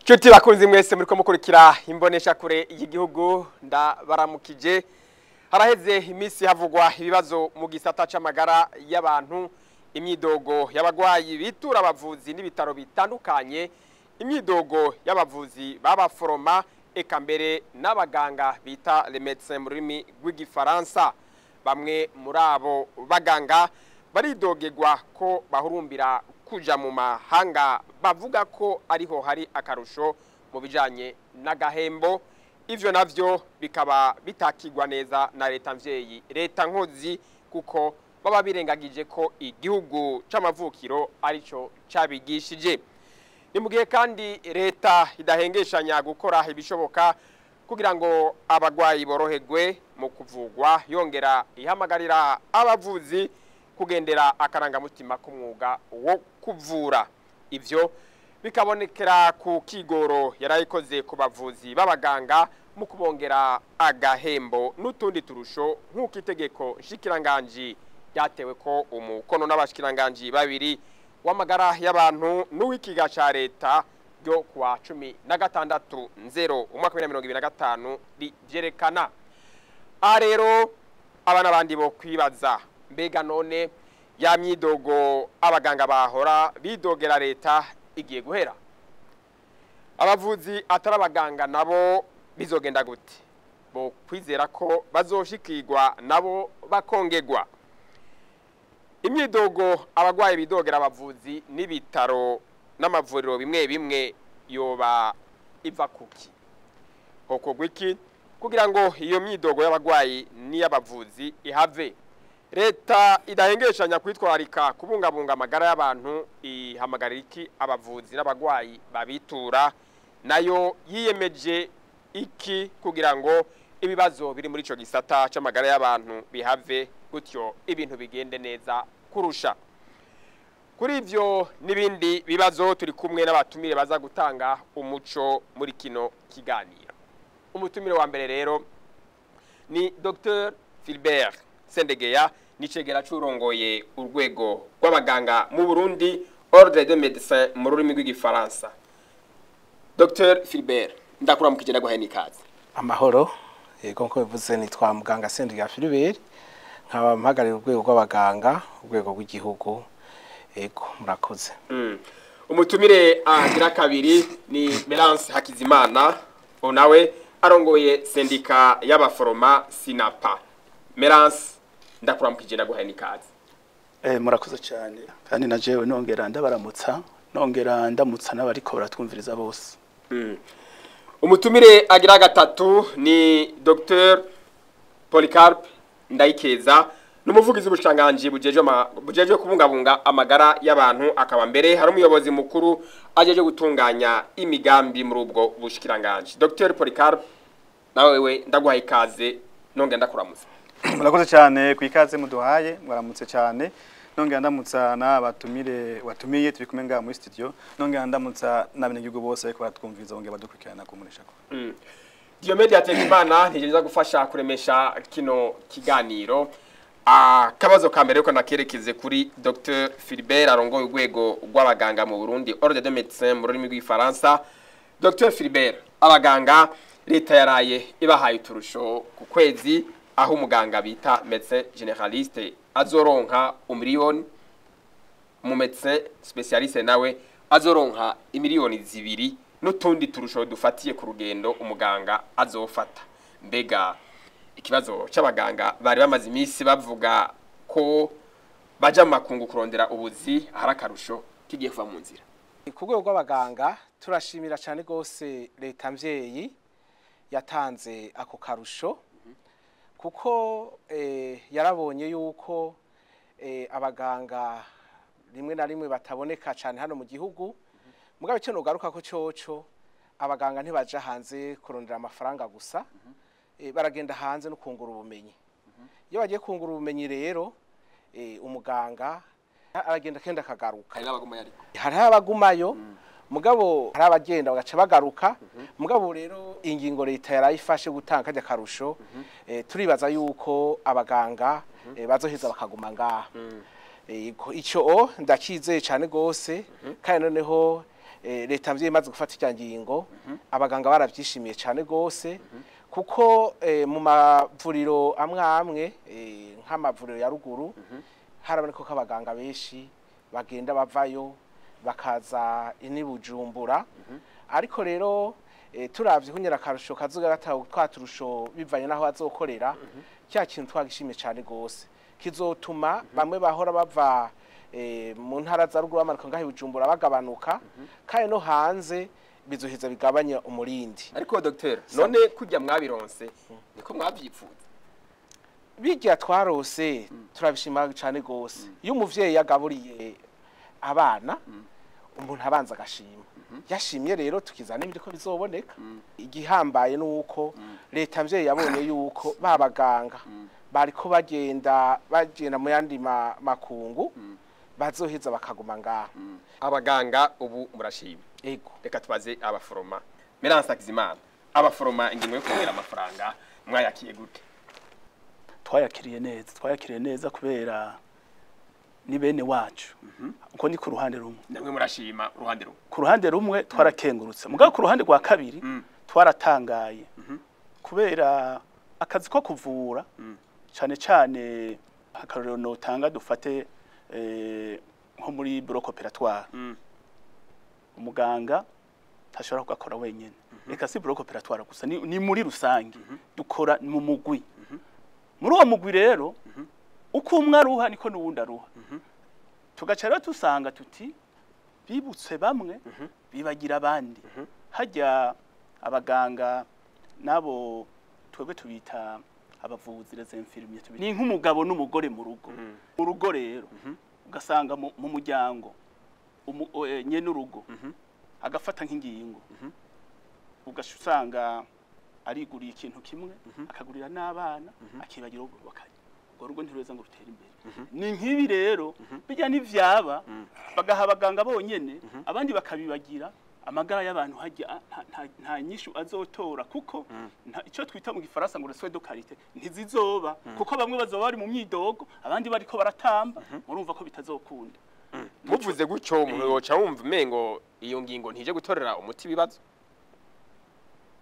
Nshuti bakunzi mwese muriko mukurikira imbonesha kure y'igihugu, ndabaramukije. Haraheze iminsi havugwa ibibazo mu gisata c'amagara y'abantu, imyidogo y'abagwayi bitura abavuzi n'ibitaro bitandukanye, imyidogo y'abavuzi b'abaforoma, eka mbere n'abaganga bita les médecins mu rurimi rw'igifaransa. Bamwe muri abo baganga baridogegwa ko bahurumbira kuja mu mahanga, bavuga ko ariho hari akarusho mu bijanye n'agahembo. Ivyo navyo bikaba bitakigwa neza na leta mvyeyi, leta nkozi, kuko baba birengagije ko igihugu c'amavukiro arico cabigishije. Ni mu gihe kandi leta idahengeshanya gukora ibishoboka kugira ngo abagwayi boroherwe mu kuvugwa, yongera ihamagarira abavuzi kugendera akarangamutima k'umwuga wo kuvura. Ivyo bikabonekera ku kigoro yarayikoze ku bavuzi b'abaganga mu kubongera agahembo n'utundi turusho, nk'uko itegeko nshikiranganji ryatewe ko umukono n'abashikiranganji babiri, w'amagara y'abantu n'uw'ikiga ca leta, ryo kuwa 16/0 umwaka wa 2025 rivyerekana. Aha rero aba n'abandi bo kwibaza: mbega none ya myidogo abaganga bahora bidogera leta igiye guhera? Abavuzi atari abaganga nabo bizogenda gute? Bo kwizera ko bazoshikirwa nabo bakongegwa? Imyidogo abagwayi bidogera abavuzi n'ibitaro n'amavuriro bimwe bimwe yoba iva kuki? Hokorwa iki kugira ngo iyo myidogo y'abagwayi n'iy'abavuzi ihave? Leta idahengeshanya kwitwararika kubungabunga amagara y'abantu ihamagarira iki abavuzi n'abagwayi babitura? Nayo yiyemeje iki kugira ngo ibibazo biri muri ico gisata c'amagara y'abantu bihave, gutyo ibintu bigende neza kurusha? Kuri ivyo n'ibindi bibazo turi kumwe n'abatumire baza gutanga umuco muri kino kiganiro. Umutumire wa mbere rero ni Dr Philbert Sendegeya, n'icegera c'urongoye urwego rw'abaganga mu Burundi, Ordre des médecins mu rurimi rw'igifaransa. Dr Philbert, ndakuramukije, ndaguhaye n'ikaze. Amahoro. Yego, nko bivuze nitwa muganga Sendegeya Philbert, nkaba mpagarariye urwego rw'abaganga, urwego rw'igihugu. Yego, murakoze. Umutumire agira kabiri ni Melance Hakizimana, nawe arongoye sendika y'abaforoma Sinapa. Melance, ndakuramukije, ndaguhaye n'ikaze. Murakoze cyane, kandi na jewe nongera ndabaramutsa, nongera ndamutsa n'abariko baratwumviriza bose. Umutumire agira gatatu ni Dr Polycarpe Ndayikeza, n'umuvugizi w'ubushikiranganji bujejwe kubungabunga amagara y'abantu, akaba mbere hari umuyobozi mukuru ajeje gutunganya imigambi muri ubwo bushikiranganji. Dr Polycarpe, nawe we ndaguhaye ikaze, nongera ndakuramutsa. Murakoze cyane ku ikaze muduhaye. Mwaramutse cyane, nongera ndamutsa n'abatumire watumiye turi kumwe ngaha muri studio, nongera ndamutsa n'abenegihugu bose bariko baratwumviriza, bongera badukurikirana ku mureshako. Diomede Hategekimana ntigeza gufasha kuremesha kino kiganiro. Akabazo ka mbere yuko nakerekeze kuri Dr Philbert arongoye urwego rw'abaganga mu Burundi, Ordre des médecins mu rurimi rw'igifaransa. Dr Philbert, abaganga leta yaraye ibahaye uturusho ku kwezi, aho umuganga bita médecin généraliste azoronka 1 miliyoni, mu médecin spécialiste nawe azoronka 2 miliyoni n'utundi turusho dufatiye ku rugendo umuganga azofata. Mbega ikibazo c'abaganga bari bamaze iminsi bavuga ko baja mu makungu kurondera ubuzi ahari akarusho kigiye kuva mu nzira? Ku rwego rw'abaganga turashimira cyane rwose leta mvyeyi yatanze ako karusho, kuko yarabonye yuko abaganga rimwe na rimwe bataboneka cyane hano mu gihugu. Mugabo icyo nogaruka ko coco, abaganga ntibaja hanze kurondera amafaranga gusa, baragenda hanze no kungura ubumenyi. Iyo bagiye kungura ubumenyi rero, umuganga aragenda kenda akagaruka. Hari n'abagumayo ariko. Hariho abagumayo, mugabo hari abagenda bagaca bagaruka. Mugabo rero ingingo leta yarayifashe gutanga kajya karusho, turibaza yuko abaganga bazoheza bakaguma ngaha. Ico o ndakizeye cyane gose, kandi noneho leta mvye imaze gufata irya ngingo, abaganga baravyishimiye cyane gose, kuko mu mavuriro amwe amwe, nk'amavuriro ya ruguru, haraboneka ko abaganga benshi bagenda bavayo bakaza ini Bujumbura. Ariko rero turavye kunyera akarusho kazoga gatawe twaturusho bivanye naho azokorera, cya kintu twagishimye cyane gose, kizotuma bamwe bahora bava mu ntara za ruguru bamanuka ngaho i Bujumbura bagabanuka, kandi no hanze bizoheza bigabanya umurindi. Ariko docteur, none kujya mwabironse niko mwavyipfuza? Bijya twarose turabishima cyane gose. Iyo umuvyeyi yagaburiye abana, umuntu abanza agashima. Yashimye rero tukizana n'ibindi ko bizoboneka. Igihambaye nuko leta mvyeyi yabonye yuko babaganga bariko bagenda mu yandi makungu, bazoheza bakaguma ngaho. Abaganga ubu murashima? Ego. Reka tubaze abaforoma. Meranse Hakizimana, abaforoma ingingo yo kongera amafaranga mwayakiye gute? Twayakiriye neza, twayakiriye neza kubera ni bene wacu. Uko ni ku ruhande rumwe. Namwe murashima uruhande rumwe? Ku ruhande rumwe twarakengurutse, mugabo ku ruhande rwa kabiri twaratangaye, kubera akazi ko kuvura, cyane cyane akarorero notanga, dufate nko muri bloc opératoire, umuganga ntashobora kugakora wenyene. Reka si bloc opératoire gusa, ni muri rusange dukora mu mugwi. Muri uwo mugwi rero, uko umwe aruha niko n'uwundi aruha. Tugaca rero tusanga tuti bibutse bamwe, bibagira abandi. Hajya abaganga nabo twebwe tubita abavuzi, les infirmiers, tubita ni nk'umugabo n'umugore mu rugo. Mu rugo rero ugasanga mu muryango nyene urugo agafata nk'ingingo, ugaca usanga ariguriye ikintu kimwe, akagurira n'abana, akibagira ubwo bakanya, urwo rugo ntiruheza ngo rutere imbere. Ni nk'ibi rero, bijya n'ivyaba bagaha abaganga bonyene, abandi bakabibagira, amagara y'abantu hajya nta nyishu azotora, kuko icyo twita mu gifaransa ngo soins de qualité ntizizoba, kuko bamwe bazoba bari mu myidogo, abandi bariko baratamba. Murumva ko bitazokunda. Muvuze gutyo, umuntu yoca wumva umengo iyo ngingo ntije gutorera umuti ibibazo.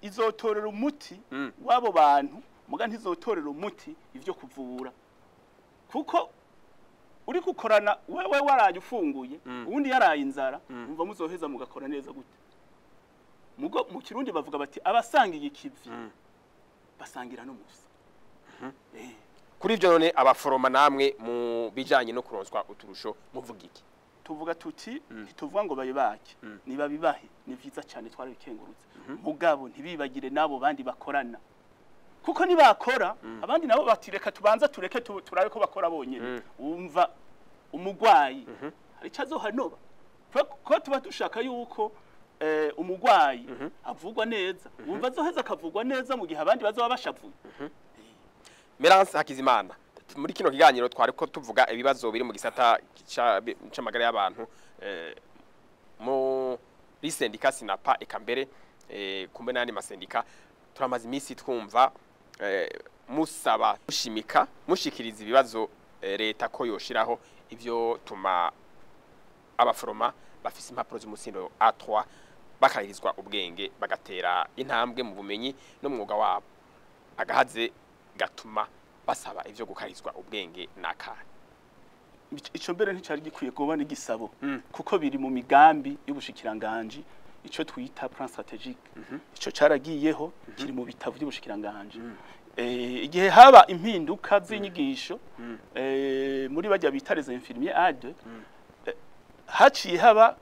Izotorera umuti w'abo bantu, muga ntizotorera umuti ivyo kuvura, kuko uri gukorana wewe waraye ufunguye, uwundi yaraye inzara, umva muzoheza mugakora neza gute? Mugo mu Kirundi bavuga bati abasangiye ikivi basangira n'umusa. Kuri ivyo none abaforoma namwe mu bijanye no kuronswa uturusho muvuga iki? Tuvuga tuti ntituvuga ngo bayibake, nibabibahe, ni vyiza cyane, twarabikengurutse, mugabo ntibibagire nabo bandi bakorana, kuko nibakora abandi nabo batireka tubanza tureke turabe ko bakora bonyene, wumva umugwayi hari ico azohanoba. Ko tuba dushaka yuko umugwayi avugwa neza, wumva azoheza akavugwa neza mu gihe abandi bazoba bashavuye. Meranse Hakizimana, muri kino kiganiro twariko tuvuga ibibazo biri mu gisata c'amagara y'abantu, muri sendika Sinapa, eka mbere kumbe n'ayandi masendika, turamaze iminsi twumva musaba mushimika mushikiriza ibibazo leta ko yoshiraho ivyo tuma abaforoma bafise impapuro z'umusindo A3 bakaririzwa ubwenge, bagatera intambwe mu bumenyi no mu mwuga wabo. Agahaze gatuma basaba ivyo gukarizwa ubwenge nakahe? Ico mbere nticari gikwiye kuba n'igisabo, kuko biri mu migambi y'ubushikiranganji, ico twita plan stratégique. Ico caragiyeho, kiri mu bitabo by'ubushikiranganji. Igihe haba impinduka z'inyigisho muri bajya bita les infirmiers A2, haciye haba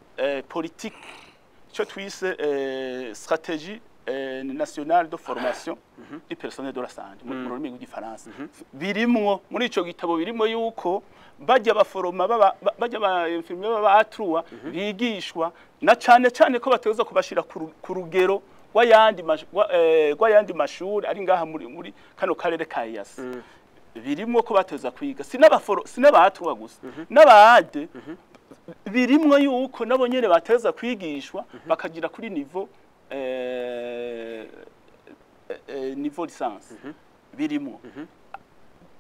politique, ico twise stratégie nationale de formation du personnel de la santé mu rurimi rw'igifaransa. Birimwo muri ico gitabo, birimwo yuko bajya baforoma baba bajya ba infirmier baba A3 bigishwa, na cane cane ko bategerezwa kubashira ku rugero rw'ayandi mashuri ari ngaha muri kano karere ka EAC. Birimwo ko bateza kwiga, sinabaforo sinaba A3 gusa, n'aba A2 birimwo yuko nabo nyene bateza kwigishwa bakagira kuri niveau licence. Birimwo.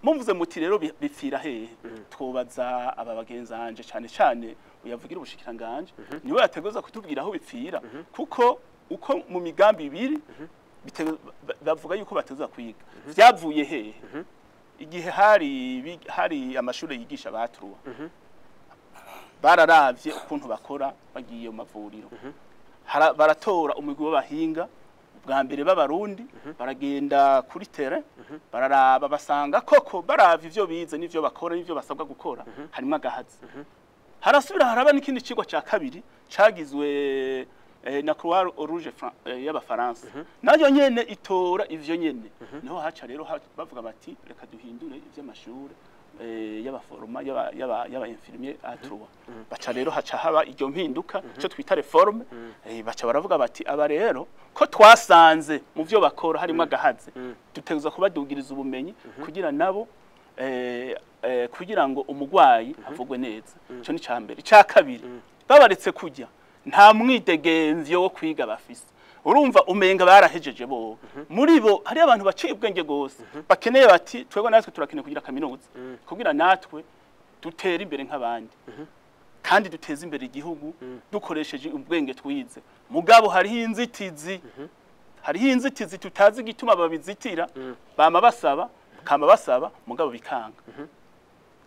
Mumvuze muti rero bipfira hehe? Twobaza aba bagenzi hanje, cane cane Uyavugira ubushikiranganje, niwe yateguza kutubwira aho bipfira, kuko uko mu migambi ibiri bavuga yuko bateza kwiga vyavuye hehe. Igihe hari amashuri yigisha batruwa, bararavye ukuntu bakora bagiye mu mavuriro, baratora umugwi w'abahinga bwa mbere b'abarundi, baragenda kuri terrain, bararaba, basanga koko baravye ivyo bize n'ivyo bakora n'ivyo basabwa gukora harimo agahazi. Harasubira haraba n'ikindi cigwa ca kabiri cagizwe na Croix Rouge y'abafaransa, nayo nyene itora ivyo nyene. Niho haca rero bavuga bati reka duhindure ivy'amashure y'abaforoma y'aba infirmier A trois. Baca rero haca haba iryo mpinduka, ico twita réforme. Baca baravuga bati aba rero ko twasanze mu vyo bakora harimo agahaze, dutegerezwa kubadugiriza ubumenyi kugira nabo kugira ngo umugwayi avugwe neza. Ico ni cambere. Ica kabiri, babaretse kujya nta mwidegemvyo wo kwiga bafise. Urumva umenga barahejeje bo muri bo. Hari abantu baciye ubwenge gose bakeneye, bati twebwe natwe turakeneye kugira kaminuza kugira natwe dutere imbere nk'abandi kandi duteze imbere igihugu dukoresheje ubwenge twize. Mugabo hariho inzitizi tutazi igituma babizitira. Bama basaba, kama basaba, mugabo bikanga.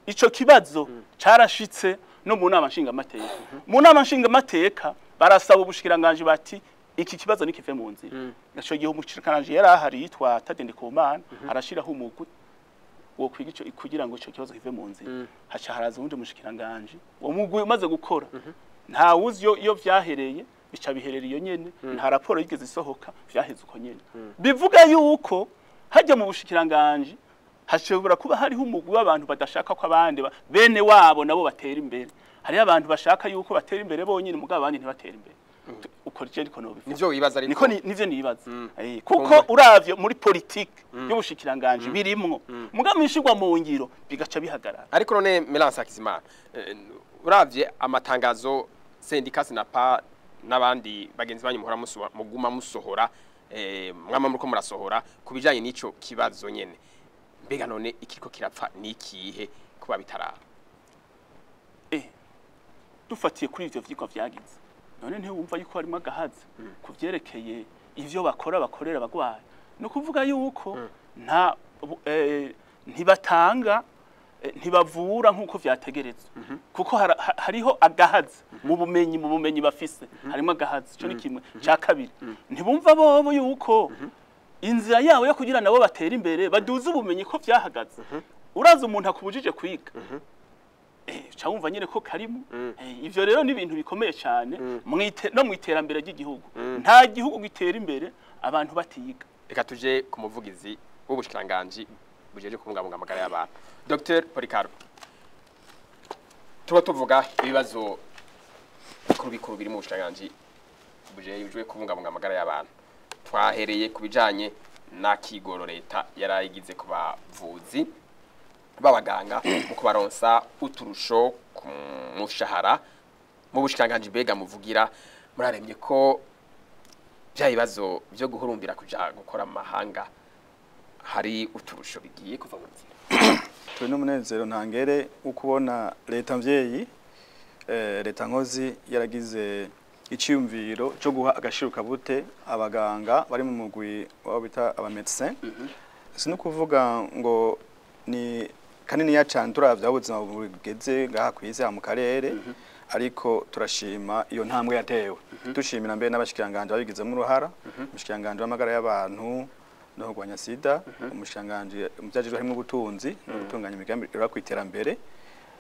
Ico kibazo carashitse no mu nama nshingamateka. Mu nama nshingamateka barasaba ubushikiranganje bati iki kibazo nikive mu nzira. Ico gihe umushikiranganje yari ahari yitwa Tade Ndikumana, arashiraho umugwi wo kwiga ico kugira ngo ico kibazo kive mu nzira. Haca haraza uwundi mushikiranganje. Uwo mugwi umaze gukora, nta wuzi iyo vyahereye, bica biherera iyo nyene. Nta raporo yigeze isohoka, vyaheze uko nyene. Bivuga yuko hajya mu bushikiranganje hashobora kuba hariho umugwi w'abantu badashaka ko abandi bene wabo nabo batera imbere. Hariho abantu bashaka yuko batera imbere bonyine, mugabo abandi ntibatera imbere. Uko je niko nobivuga. Nivyo wibaza ariko? Niko nivyo nibaza. Kuko uravye muri politike y'ubushikiranganje birimwo, mugabo mwishirwa mu ngiro bigaca bihagarara. Ariko none Melance Hakizimana, uravye amatangazo syndicat SYNAPA n'abandi bagenzi banyu muhora muguma musohora, mwama muriko murasohora ku bijanye n'ico kibazo nyene, mbega none ikiriko kirapfa nikihe kuba bitaraba? Dufatiye kuri ivyo vyigwa vyagize none, ntiwumva yuko harimo agahazi ku vyerekeye ivyo bakora bakorera abagwayi? Ni ukuvuga yuko nta ntibatanga, ntibavura nk'uko vyategerezwa, kuko hariho agahazi mu bumenyi bafise, harimo agahazi. Ico ni kimwe. Ca kabiri, ntibumva bobo yuko inzira yabo yo kugira nabo batera imbere baduze ubumenyi ko vyahagaze? Uraza umuntu akubujije kwiga, ca wumva nyene ko karimo. Ivyo rero ni ibintu bikomeye cyane no mwiterambere ry'igihugu. Nta gihugu gitera imbere abantu batiga. Reka tuje ku muvugizi w'ubushikiranganji bujeje kubungabunga amagara y'abantu, Dr Policarpe. Tuba tuvuga ibibazo bikuru bikuru biri mu bushikiranganji bujejwe kubungabunga amagara y'abantu. Twahereye ku bijanye n'akigoro leta yarayigize ku bavuzi b'abaganga mu kubaronsa uturusho ku mushahara. Mu bushikiranganji mbega muvugira, muraremye ko bya bibazo byo guhurumbira kuja gukora mu mahanga hari uturusho bigiye kuva mu nzira? Turi n'umunezero ntangere wo kubona leta mvyeyi, leta nkozi, yaragize iciyumviro cyo guha agashirukabute abaganga bari mu mugwi wabo bita aba médecin. Si no kuvuga ngo ni kanini ya cane turavye aho ubuzima bugeze ngaha kw'isi, aha mu karere, ariko turashima iyo ntambwe yatewe. Dushimira mbere n'abashikiranganje babigizemo uruhara, umushikiranganji w'amagara y'abantu no kurwanya sida, umushikiranganji muvyajejwe harimo ubutunzi no gutunganya imigambi ira kwiterambere,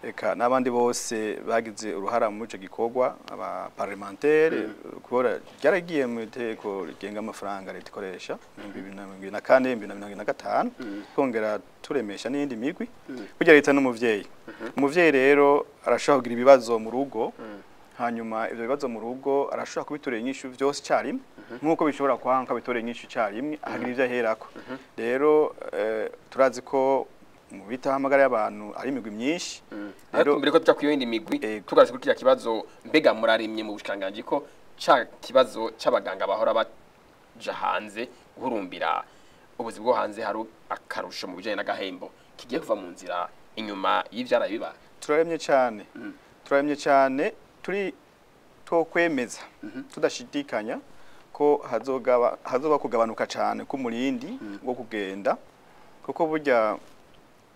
eka n'abandi bose bagize uruhara muri ico gikorwa, aba parlementaire, kubora ryaragiye mu iteko rigenga amafaranga leta ikoresha 2024, 2025. Twongera turemesha n'iyindi migwi. Burya leta n'umuvyeyi. Umuvyeyi rero arashobora kugira ibibazo mu rugo, hanyuma ivyo bibazo mu rugo arashobora kubitorera inyishu vyose icarimwe, nk'uko bishobora kwanka bitorera inyishu icarimwe, akagira ivyo aherako. Rero turazi ko mu bitaho amagara y'abantu ari imigwi myinshi. Ariko mbere ko tuja ku yindi migwi, tugarutse kuri kiriya kibazo, mbega muraremye mu bushikiranganji ko ca kibazo c'abaganga bahora baja hanze guhurumbira ubuzi bwo hanze, hari akarusho mu bijanye n'agahembo kigiye kuva mu nzira inyuma y'ivyaraye bibaye? Turaremye cyane, turaremye cyane. Turi twokwemeza tudashidikanya ko hazoba kugabanuka cyane k'umurindi wo kugenda, kuko burya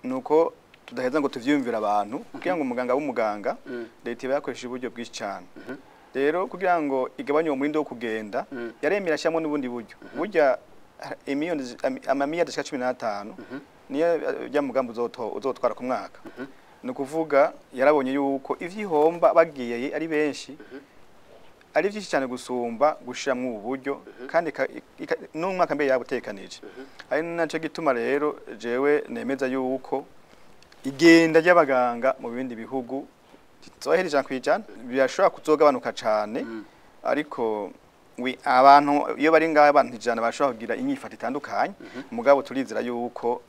nuko tudaheza ngo tuvyiyumvire abantu kugira ngo umuganga w'umuganga leta iba yakoresheje uburyo bwinshi cyane. Rero kugira ngo igabanye uwo murindi wo kugenda, yaremera ashyiramo n'ubundi buryo. Burya amamiliyari ashika 15 niyo ya mugambi uzotwara ku mwaka. Ni ukuvuga yarabonye yuko ivyihomba bagiye ari benshi ari byinshi cyane gusumba gushiramwo ubu buryo, kandi n'umwaka mbere yabutekanije. Ari naco gituma rero jewe nemeza yuko igenda ry'abaganga mu bindi bihugu rizohera 100%, birashobora kuzogabanuka cane. Ariko abantu iyo bari ngaho abantu 100 bashobora kugira inyifato itandukanye, mugabo turizera yuko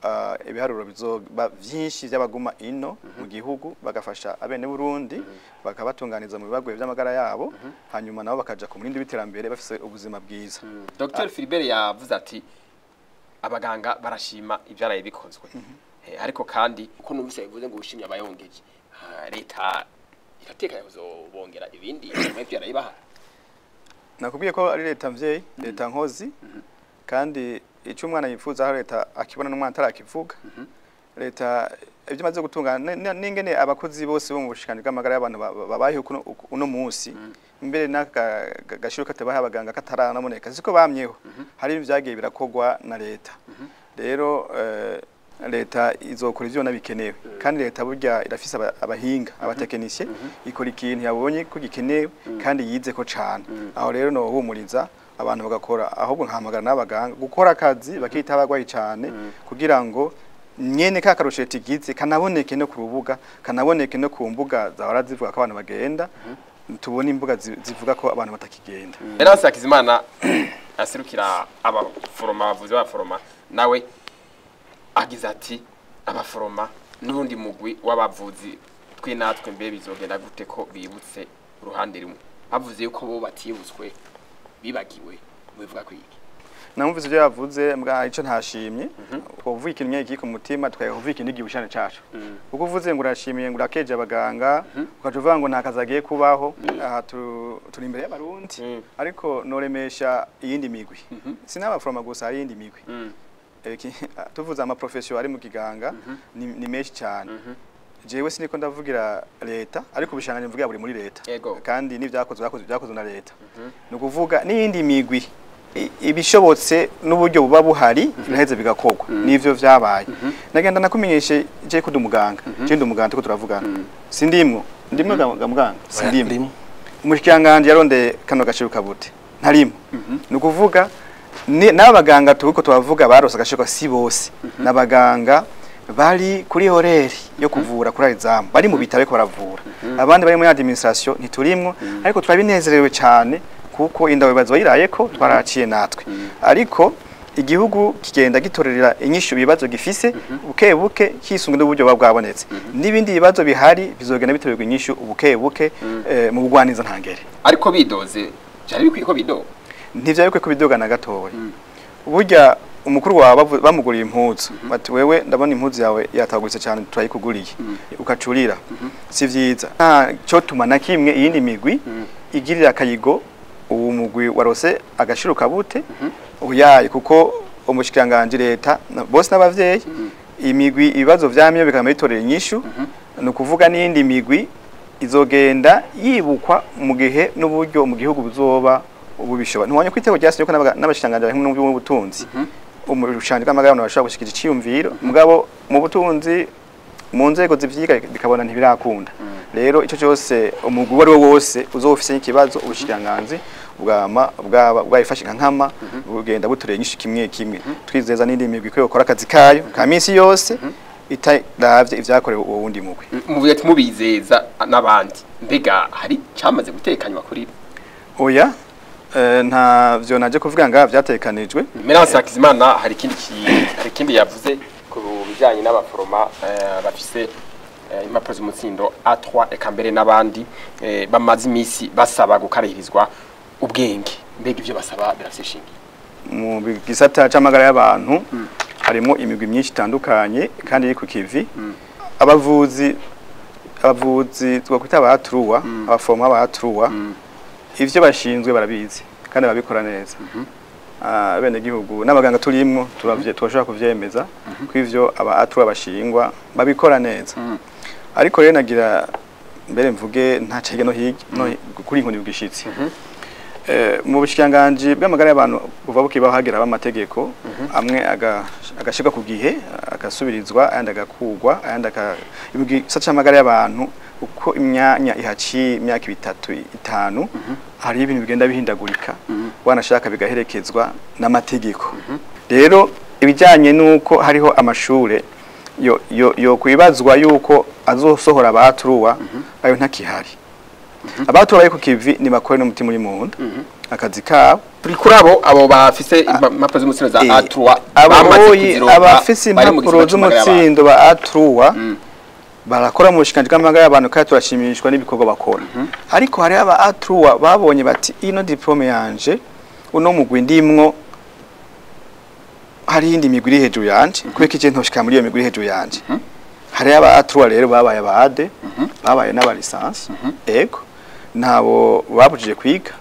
ibiharuro bizoba vyinshi by'abaguma ino mu gihugu bagafasha abene Burundi, bakabatunganiza mu bibagoye by'amagara yabo, hanyuma nabo bakaja ku murindi w'iterambere bafise ubuzima bwiza. Dr Philibert yavuze ati abaganga barashima ivyaraye bikozwe, ariko kandi uko numvise bivuze ngo ushimye abayongeje, leta iratekanya kuzobongera ibindi nyuma y'ivyo. Nakubwiye ko ari leta mvyeyi, leta nkozi, kandi icyo umwana yifuza aho leta akibona n'umwana atarakivuga. Leta ibyo imaze gutungana n'ingene abakozi bose bo mu bushikanyi bw'amagara y'abantu babayeho uno munsi, mbere n'aka gashiro katabaha abaganga kataranaboneka, siko bamyeho, hari ibyagiye birakogwa na leta. Rero leta izokora ivyo nabikenewe, kandi leta burya irafise abahinga, abatekinisiye, ikora ikintu yabonye ko gikenewe kandi yize ko cane. Aho rero no humuriza abantu bagakora, ahubwo nkahamagara n'abaganga gukora akazi bakita abagwayi cane, kugira ngo nyene ka karusheti gize kanaboneke no ku rubuga, kanaboneke no ku mbuga zahora zivuga ko abantu bagenda, tubone imbuga zivuga ko abantu batakigenda. Erase Hakizimana aserukira abaforoma, abavuzi b'abaforoma, nawe agize ati abaforoma n'urundi mugwi w'abavuzi twe natwe mbe bizogenda gute ko bibutse uruhande rumwe, bavuze yuko bo batibutswe bibagiwe, mubivuga kwiki? Namuvise ibyo yavuze mbwa ico ntashimye. Twovuga ikintu nyene kiri ku mutima, tukavuga ikintu gihushane cacu. Kuko uvuze ngo urashimiye ngo urakeje abaganga, ukaca uvuga ngo nta kazi agiye kubaho, aha turi imbere y'abarundi, ariko noremesha iyindi migwi. Si n'abaforoma gusa, hari iyindi migwi. Tuvuze amaprofession ari mu kiganga ni menshi cyane. Jewe siniko ndavugira leta, ariko ubishanganye mvugira buri muri leta, kandi n'ivyakozwe byakozwe na leta. Ni ukuvuga n'iyindi migwi ibishobotse n'uburyo buba buhari biraheze bigakogwa, nivyo vyabaye. Nagenda nakumenyeshe je ko ndumuganga, je ndumuganga tuko turavugana, sindimwo ndimwo muganga, sindimwo umushikiranganje yarondeye kano gashiro kabute ntarimo. Ni ukuvuga n'abaganga turiko tubavuga barose agashiro si bose, n'abaganga bari kuri horeri yo kuvura kuri exam, bari mu bitaro ko baravura, abandi bari muri administration ntiturimwo, ariko turabinezerewe cyane kuko indawe bazoyiraye ko twaraciye natwe. Ariko igihugu kigenda gitorera inyishu ibibazo gifise buke buke, kisunga n'uburyo bwabonetse, n'ibindi bibazo bihari bizogenda bitorerwa inyishu buke buke mu bugwaniza ntangere. Ariko bidoze byari bikwiye ko bidoga? Ntivyari bikwiye ko bidoga na gatoya. Burya umukuru wawe bamuguriye impuzu, bati wewe ndabona impuzu yawe yataguritse cyane turayikuguriye, ukacurira, si vyiza. Nta cyo tuma na kimwe iyindi migwi igirira akayigo uwo mugwi warose agashiro kabute uyaye, kuko umushikiranganje leta bose n'abavyeyi imigwi ibibazo vyamye bikama bitorera inyishu. Ni ukuvuga n'iyindi migwi izogenda yibukwa mu gihe n'uburyo mu gihugu buzoba ububishoba. Ntiwanye kwitego ryasinywe ko n'abashikiranganje bari mu butunzi, umushikiranganje bw'amagara bashobora gushikira iciyumviro, mugabo mu butunzi mu nzego zivyiga bikabona ntibirakunda. Rero ico cyose umugwi wari wose uzofise ikibazo, ubushikiranganzi bwama bwayifashe nka nkama bugenda butoreye inyishu kimwe kimwe. Twizeza n'indi migwi ko yokora akazi kayo ka minsi yose itaravye ivyakorewe uwo wundi mugwi. Muvuye ati mubizeza n'abandi, mbega hari cyamaze gutekanywa kuri oya? Nta vyo naje kuvuga ngaha vyatekanijwe. Merance Hakizimana hari ikindi yavuze ku bijanye n'abaforoma bafise impapuro z'umutsindo A3 eka mbere n'abandi bamaze imisi basaba gukarihirizwa ubwenge, mbega ivyo basaba birafise ishingiye? Mu gisata c'amagara y'abantu harimo imigwi myinshi itandukanye kandi iri ku kivi. Abavuzi Abavuzi twakwita abatruwa, abafoma abatruwa, ivyo bashinzwe barabizi kandi babikora neza. Bene gihugu n'abaganga turimwo turavye turashobora kuvyemeza ko ivyo aba A3 bashingwa babikora neza. Ariko rero nagira mbere mvuge nta cege no hirya no kuri inkoni bwishitsi. Mu bushikiranganji bw'amagara y'abantu buva bukibaho hagira abamategeko amwe agashirwa ku gihe, agasubirizwa, ayandi agakugwa, ayandi igisata c'amagara y'abantu uko imyanya ihaciye, imyaka 3 5, hari ibintu bigenda bihindagurika, wanashaka bigaherekezwa n'amategeko. Rero ibijanye nuko hariho amashure yo kwibazwa yuko azosohora abatruwa, ayo ntakihari. Abatruwa bari ku kivi ni bakore n'umutima uri mu nda akazi kabo. Turi kuri abo bafise impapuro z'umutsindo za A3 bamaze kuzironka, abafise impapuro z'umutsindo ba A3 barakora mu bushikiranganji bw'amagara y'abantu kandi turashimishwa n'ibikorwa bakora. Ariko hari aba A3 babonye bati ino diplome yanje, uno mugwi ndimwo, hari iyindi migwi iri hejuru yanje, kubera iki ntoshika muri iyo migwi iri hejuru yanje? Hari aba A3 rero babaye aba A2, babaye n'aba licence. Ego, ntabo babujije kwiga.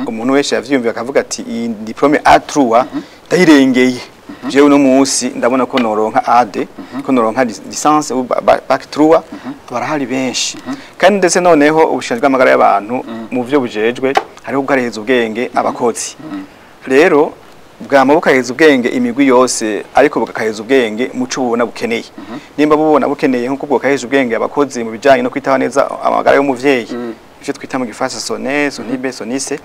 Umuntu wese yavyiyumviye akavuga ati iyi diplome A3 ndayirengeye, jewe uno munsi ndabona ko noronka A2, ko noronka licence ou bac 3. Barahari benshi. Kandi ndetse noneho ubushinjwa bw'amagara y'abantu mu vyo bujejwe hariho gukariheza ubwenge abakozi. Rero bwama bukaheza ubwenge imigwi yose, ariko bugakaheza ubwenge muco bubona bukeneye. Nimba bubona bukeneye nkuko bwakaheza ubwenge abakozi mu bijanye no kwitaho neza amagara y'umuvyeyi, ivyo twita mu gifaransa SONE, SONIBE, SONISE,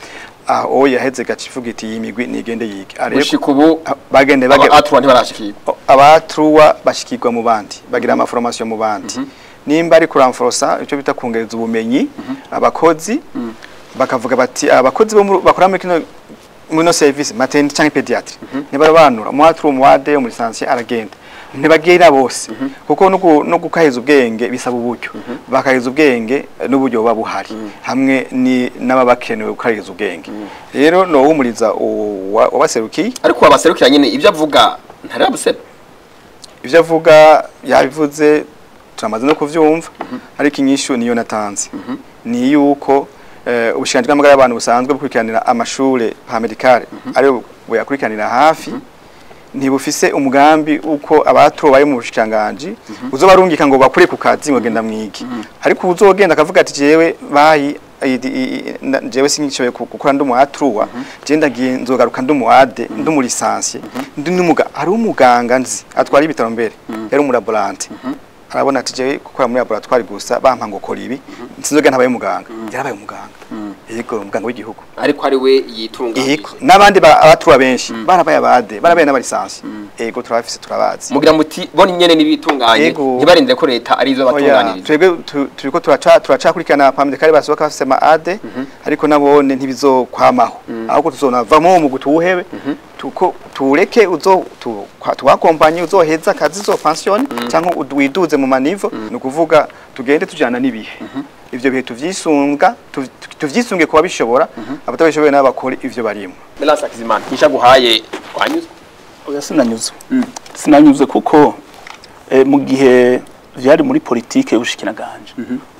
aho yaheze gacivuga iti iyi migwi nigende yige. Gushika ubu bagende aba A3 ntibarashikirwa. Aba A3 bashikirwa mu bandi, bagira ama formation mu bandi. Nimba ari kuramforosa icyo bita kongereza ubumenyi abakozi, bakavuga bati abakozi bo bakora muri kino muno service maternité canke pédiatrie ntibarabanura mu A3, mu A2, mu licence aragenda, ntibagira bose, kuko no gukaheza ubwenge bisaba uburyo. Bakaheza ubwenge n'uburyo buba buhari hamwe ni n'ababakenewe gukaheza ubwenge. Rero no wumuriza wabaserukiye. Ariko wabaserukira nyene ibyo avuga ntarabusebe. Ibyo avuga yabivuze, turamaze no kuvyumva, ariko inyishu niyo natanze ni yuko ubushikiranganji bw'amagara y'abantu busanzwe bukurikiranira amashure paramedicale, ariyo buyakurikiranira hafi, ntibufise umugambi uko abatro bari mu bushikiranganji uzobarungika ngo bakure ku kazi ngo genda mwige. Ariko uzogenda akavuga ati jewe bayi jewe sinishoboye gukora ndi umu A3, je ndagiye nzogaruka ndi umu A2, ndi umu licence, ndi n'umuga. Hari umuganga nzi atwara ibitaro mbere yari umu laborante, arabona ati jewe gukora muri laboratoire gusa bampa ngo kora ibi, sinzogenda ntabaye umuganga. Yarabaye umuganga, yego, umuganga w'igihugu. Ariko ari we yitunganije. Yego, n'abandi abatruwa benshi barabaye aba A2, barabaye n'aba licence. Yego, turabafise, turabazi. Mugira muti bo nyene nibitunganye, ntibarindire ko leta ari zo batunganiriza. Twebwe turiko turacakurikirana paramedicale basohoka bafise ama A2, ariko nabone ntibizokwamaho, ahubwo tuzonavamo mu gutuhebe tuko tureke uzo tuwakompanye uzoheza akazi zo pension cyangwa widuze mu ma niveau. Ni ukuvuga tugende tujana n'ibihe. Ivyo bihe tuvyisunga, tuvyisunge kuba bishobora, abatabishoboye nabo bakora ivyo barimo. Melance Hakizimana, nisha guhaye wanyuzwe? Oya, sinanyuzwe. Sinanyuzwe kuko mu gihe vyari muri politike y'ubushikiranganje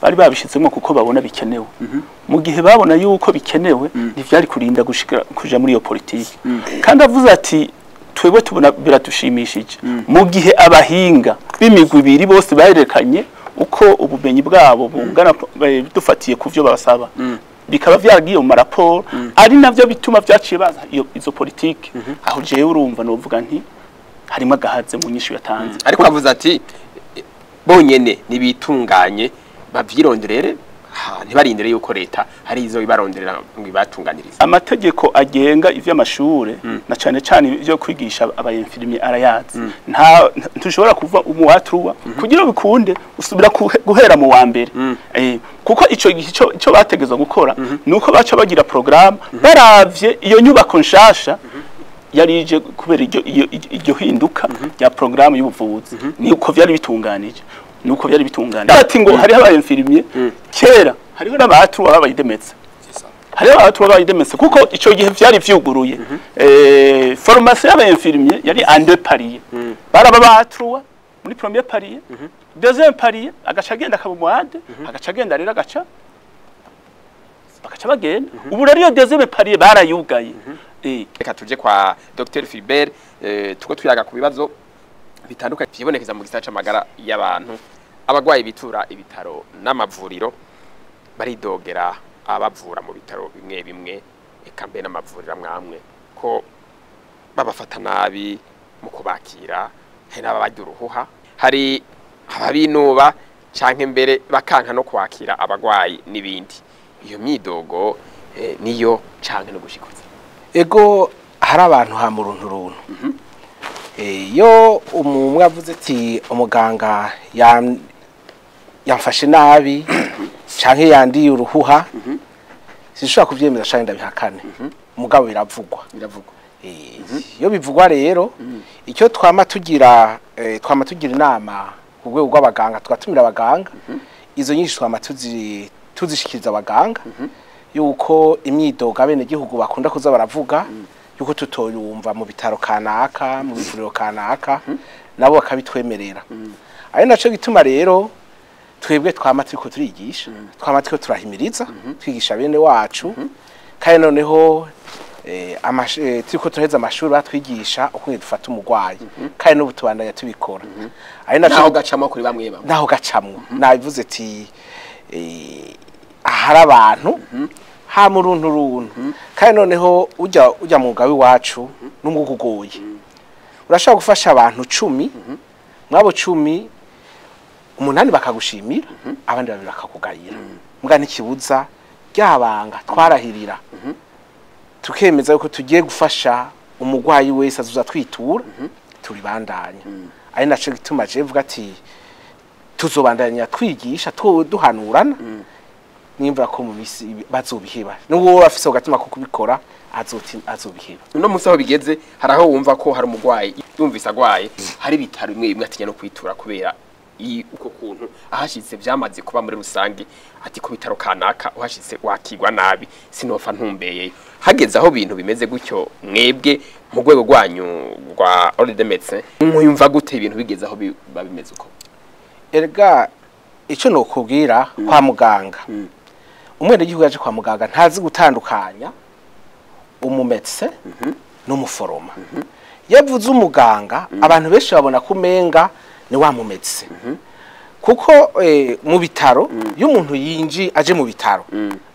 bari babishizemo kuko babona bikenewe. Mu gihe babona yuko bikenewe, ntivyari kurinda gushika kuja muri iyo politike. Kandi avuze ati twebwe tubona biradushimishije, mu gihe abahinga b'imigwi ibiri bose barerekanye uko ubumenyi bwabo bungana, dufatiye ku vyo babasaba, bikaba vyaragiye mu maraporo, ari navyo bituma vyaciye baza izo politike. Aho jewe urumva novuga nti harimo agahaze mu nyishu yatanze. Ariko avuze ati bonyene nibitunganye, bavyironderere, ntibarindire yuko leta hari izo ibaronderera ngo ibatunganirize. Amategeko agenga ivy'amashure na cane cane ivyo kwigisha aba infirmier arayazi. Nta ntushobora kuva umu A3 kugira bikunde usubira guhera mu wa mbere, kuko ico gihe ico bategezwa gukora nuko baca bagira programme baravye iyo nyubako nshasha yari ije kubera iryo hinduka rya programme y'ubuvuzi. Niko vyari bitunganije, nuko vyari bitunganije. Ati ngo hariho aba infirmier kera, hariho n'aba A3 babaye médecin, hariho aba A3 babaye médecin, kuko ico gihe vyari vyuguruye. Formation y'aba infirmier yari en deux paliers, baraba ba A3 Muri premier palier, deuxième palier agaca agenda akaba umu A2, agaca agenda rero agaca bagaca bagenda. Ubu rero iyo deuxième palier barayugaye. Reka tuje kwa Dr Philbert, tuko tuyaga ku bibazo bitandukanye vyibonekeza mu gisata c'amagara y'abantu. Abagwayi bitura ibitaro n'amavuriro baridogera abavura mu bitaro bimwe bimwe, eka mbe n'amavuriro amwe amwe, ko babafata nabi mu kubakira. Hari n'ababarya uruhuha, hari ababinuba canke mbere bakanka no kwakira abagwayi n'ibindi. Iyo myidogo niyo canke no gushikuza? Ego, hari abantu ha mu runtu runtu. Iyo umwe avuze ati umuganga yamfashe nabi canke yandiye uruhuha, sinshobora kuvyemeza canke ndabihakane, mugabo biravugwa. Biravugwa. Iyo bivugwa rero, icyo twama tugira, twama tugira inama ku rwego rw'abaganga, tugatumira abaganga. Izo nyinshi twama tuzishikiriza abaganga, yuko imyidogo abenegihugu bakunda kuza baravuga yuko tutoyumva mu bitaro kanaka, mu bivuriro kanaka, nabo bakabitwemerera. Ari naco gituma rero twebwe twama turiko turigisha, twama turiko turahimiriza, twigisha bene wacu. Kandi noneho turiko turaheza amashuri, batwigisha ukuntu dufata umurwayi, kandi n'ubu tubandanya tubikora. Ari naco Naho gacamo kuri bamwe bamwe. Naho gacamwo, nabivuze ati ahari abantu ha mu runtu runtu. Kandi noneho ujya mwuga w'iwacu n'umwuga ugoye. Urashobora gufasha abantu 10, mwabo 10 umunani bakagushimira, abandi babiri bakakugayira. Mbwa ntikibuza ryabanga twarahirira, tukemeza yuko tugiye gufasha umurwayi wese azuza twitura, turibandanya. Ari naco gituma je vuga ati tuzobandanya twigisha, duhanurana. Nimvura ko mu misi bazobiheba, n'uwo afise agatima ko kubikora azoti azobiheba. Uno munsi aho bigeze, hari aho wumva ko hari umurwayi yumvise agwaye, hari ibitaro bimwe bimwe atinya no kwitura kubera uko kuntu ahashitse vyamaze kuba muri rusange, ati ku bitaro kanaka uhashitse wakigwa nabi, sinopfa ntumbeyeyo. Hageze aho bintu bimeze gutyo, mwebwe mu rwego rwanyu rwa Ordre des Médecins mwumva gute ibintu bigeze aho biba bimeze uko? Erega icyo nokubwira, kwa muganga umwenegihugu yaje kwa muganga ntazi gutandukanya umu médecin n'umuforoma. Yavuze umuganga, abantu benshi babona ko umenga ni wa mu médecin, kuko mu bitaro iyo umuntu yinji aje mu bitaro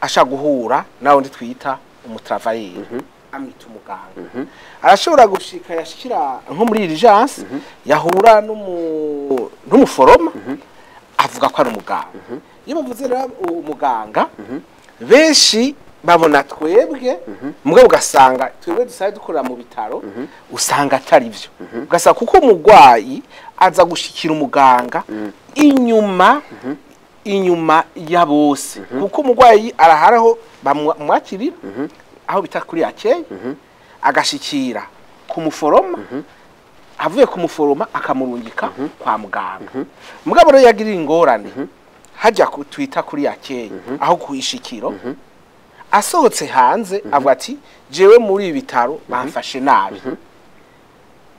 ashaka guhura nawe undi twita umu travailleur, amwita umuganga. Arashobora gushika, yashikira nko muri urgence, yahura n'umuforoma, avuga ko ari umuganga. Iyo bavuze rero umuganga, benshi babona twebwe, mugabo ugasanga twebwe dusabe dukorera mu bitaro, usanga atari byo. Ugasanga kuko umurwayi aza gushikira umuganga inyuma ya bose, kuko umurwayi araharaho bamwakirira aho bita kuri akeye, agashikira ku muforoma, avuye ku muforoma akamurungika kwa muganga. Mugabo rero yagirira ingorane hajya twita kuri akeye, aho ku ishikiro, asohotse hanze avuga ati jewe muri ibi bitaro bamfashe nabi,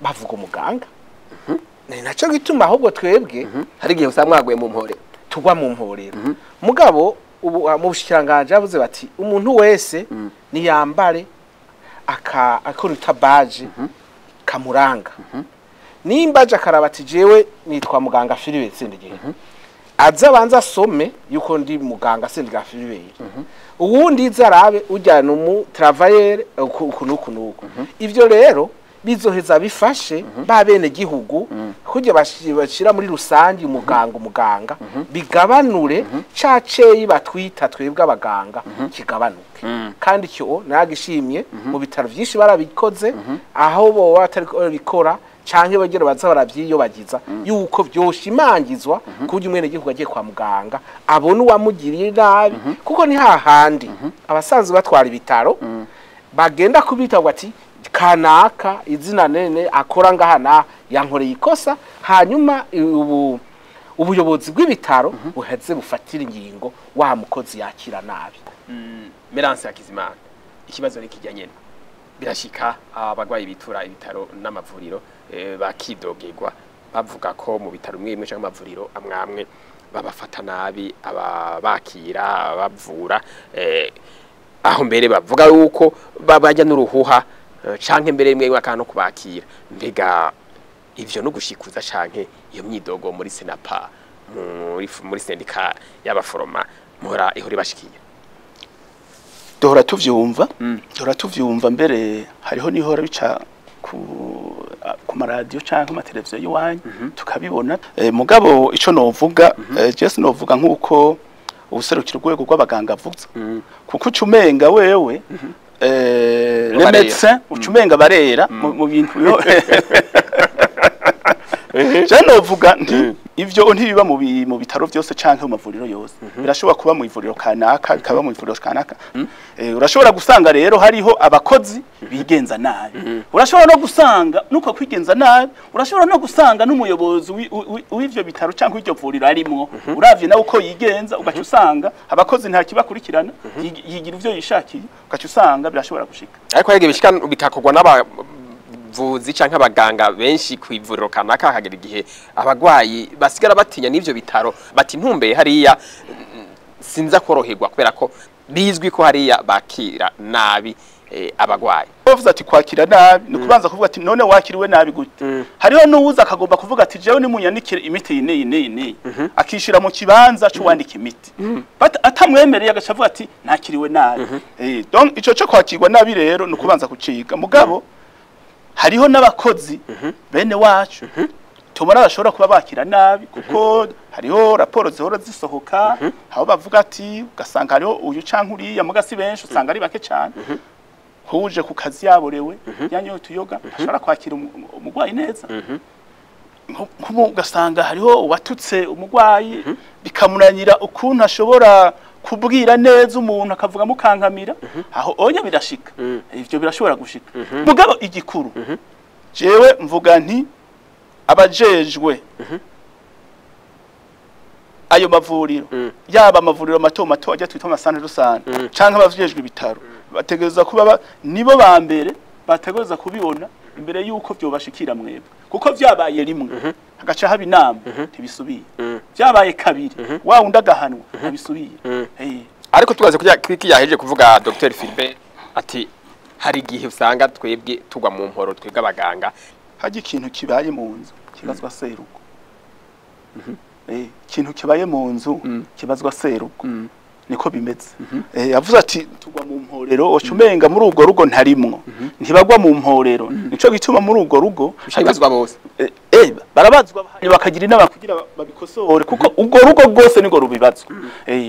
bavuga umuganga. Ni nacyo gituma ahubwo twebwe Hari igihe usanga mwaguye mu mpore. Tugwa mu mporero. Mugabo ubu mu bushikiranganje bavuze bati umuntu wese niyambare aka akora badge kamuranga. Nimba aje akaraba ati jewe nitwa muganga Philibert Sendegera, aza abanza asome yuko ndi muganga Sendegera Philibert, uwundi iza arabe ujyana umu travailleur uku nuku nuku. Ivyo rero bizoheza bifashe ba bene gihugu kujya bashira muri rusangi umuganga, bigabanure ca ceyi batwita twebwe abaganga kigabanuke. Kandi cyo nagishimye, mu bitaro byinshi barabikoze, aho bo batari bikora canke bagira baza baravyiyobagiza yuko vyoshimangizwa kuburyo umwene gihugu agiye kwa muganga abona uwamugiriye nabi, kuko ni hahandi abasanzwe batwara ibitaro bagenda kubita ngo ati kanaka izina nene akora ngaha na yankoreye ikosa, hanyuma ubu ubuyobozi bw'ibitaro buheze bufatira ingingo wa mukozi yakira nabi. Merance Hakizimana, ikibazo ni kijya nyene. Birashika abagwayi bitura ibitaro n'amavuriro bakidogerwa. bavuga ko mu bitaro bimwe bimwe canke amavuriro amwamwe babafata nabi, ababakira, abavura, aho mbere bavuga yuko babajya n'uruhuha canke mbere rimwe rimwe no kubakira. Mbega ivyo no gushikuza canke iyo myidogo muri Senapa, muri sendika y'abaforoma muhora ihora ibashikiye? Duhora tuvyumva, duhora tuvyumva, mbere hariho nihora bica ku maradiyo canke ku mateleviziyo y'iwanyu tukabibona. Mugabo ico novuga, je sinovuga nk'uko ubuserukira urwego rw'abaganga avuze, kuko uca umenga wewe les Barera. médecins uca umenga barera mu bintu. Je novuga nti ivyo ntibiba mu bitaro vyose canke mu mavuriro yose. Birashobora kuba mu ivuriro kanaka, bikaba mu ivuriro kanaka. Urashobora gusanga rero hariho abakozi bigenza nabi, urashobora no gusanga nuko kwigenza nabi, urashobora no gusanga n'umuyobozi w'ivyo bitaro canke w'iryo vuriro arimwo, uravye nawe uko yigenza, ugaca usanga abakozi nta kibakurikirana, yigira ivyo yishakiye, ugaca usanga birashobora gushika. Ariko hari igihe bishika bikakorwa n'abavuzi canke abaganga benshi ku ivuriro kanaka, hakagira igihe abagwayi basigara batinya n'ivyo bitaro, bati ntumbeye hariya sinza koroherwa, kubera ko bizwi ko hariya bakira nabi abagwayi. Bavuze ati kwakira nabi ni ukubanza kuvuga ati none wakiriwe nabi gute? Hariho n'uwuza akagomba kuvuga ati jewe nimunyandikire imiti iyi n'iyi n'iyi n'iyi, akishira mu kibanza c'uwandika imiti. Atamwemereye agaca avuga ati nakiriwe nabi. Donc ico co kwakirwa nabi rero ni ukubanza kuciga. Mugabo hariho n'abakozi bene wacu tubona bashobora kuba bakira nabi, kuko hariho raporo zihora zisohoka aho bavuga ati ugasanga hariho uyu canke uriya, muga si benshi, usanga ari bake cane, huje ku kazi yaborewe, yanyoye utuyoga, ashobora kwakira umugwayi neza. Nkubu ugasanga hariho uwatutse umugwayi, bikamunanira ukuntu ashobora kubwira neza umuntu, akavuga mukankamira aho onya. Birashika, ivyo birashobora gushika. Mugabo igikuru jewe mvuga nti abajejwe ayo mavuriro, yaba amavuriro mato mato ajya twita ama centres de santé canke abajejwe ibitaro, bategereza kuba nibo ba mbere bategereza kubibona imbere yuko vyobashikira mwebwe, kuko vyabaye rimwe hagaca haba inama, ntibisubiye. Vyabaye kabiri, wa wundi agahanwa, ntibisubiye. Ariko tubaze kujya kwiki yaheje kuvuga Dr Philbert ati hari igihe usanga twebwe tugwa mu mporo, twebwe abaganga. Hajya ikintu kibaye mu nzu kibazwa serugo. Ikintu kibaye mu nzu kibazwa serugo, niko bimeze. Yavuze ati tugwa mu mporero, oca umenga muri urwo rugo ntarimwo. Ntibagwa mu mporero, nico gituma muri urwo rugo bibazwa bose. Barabazwa hanyuma bakagira inama kugira babikosore, kuko urwo rugo rwose niko rubibazwa.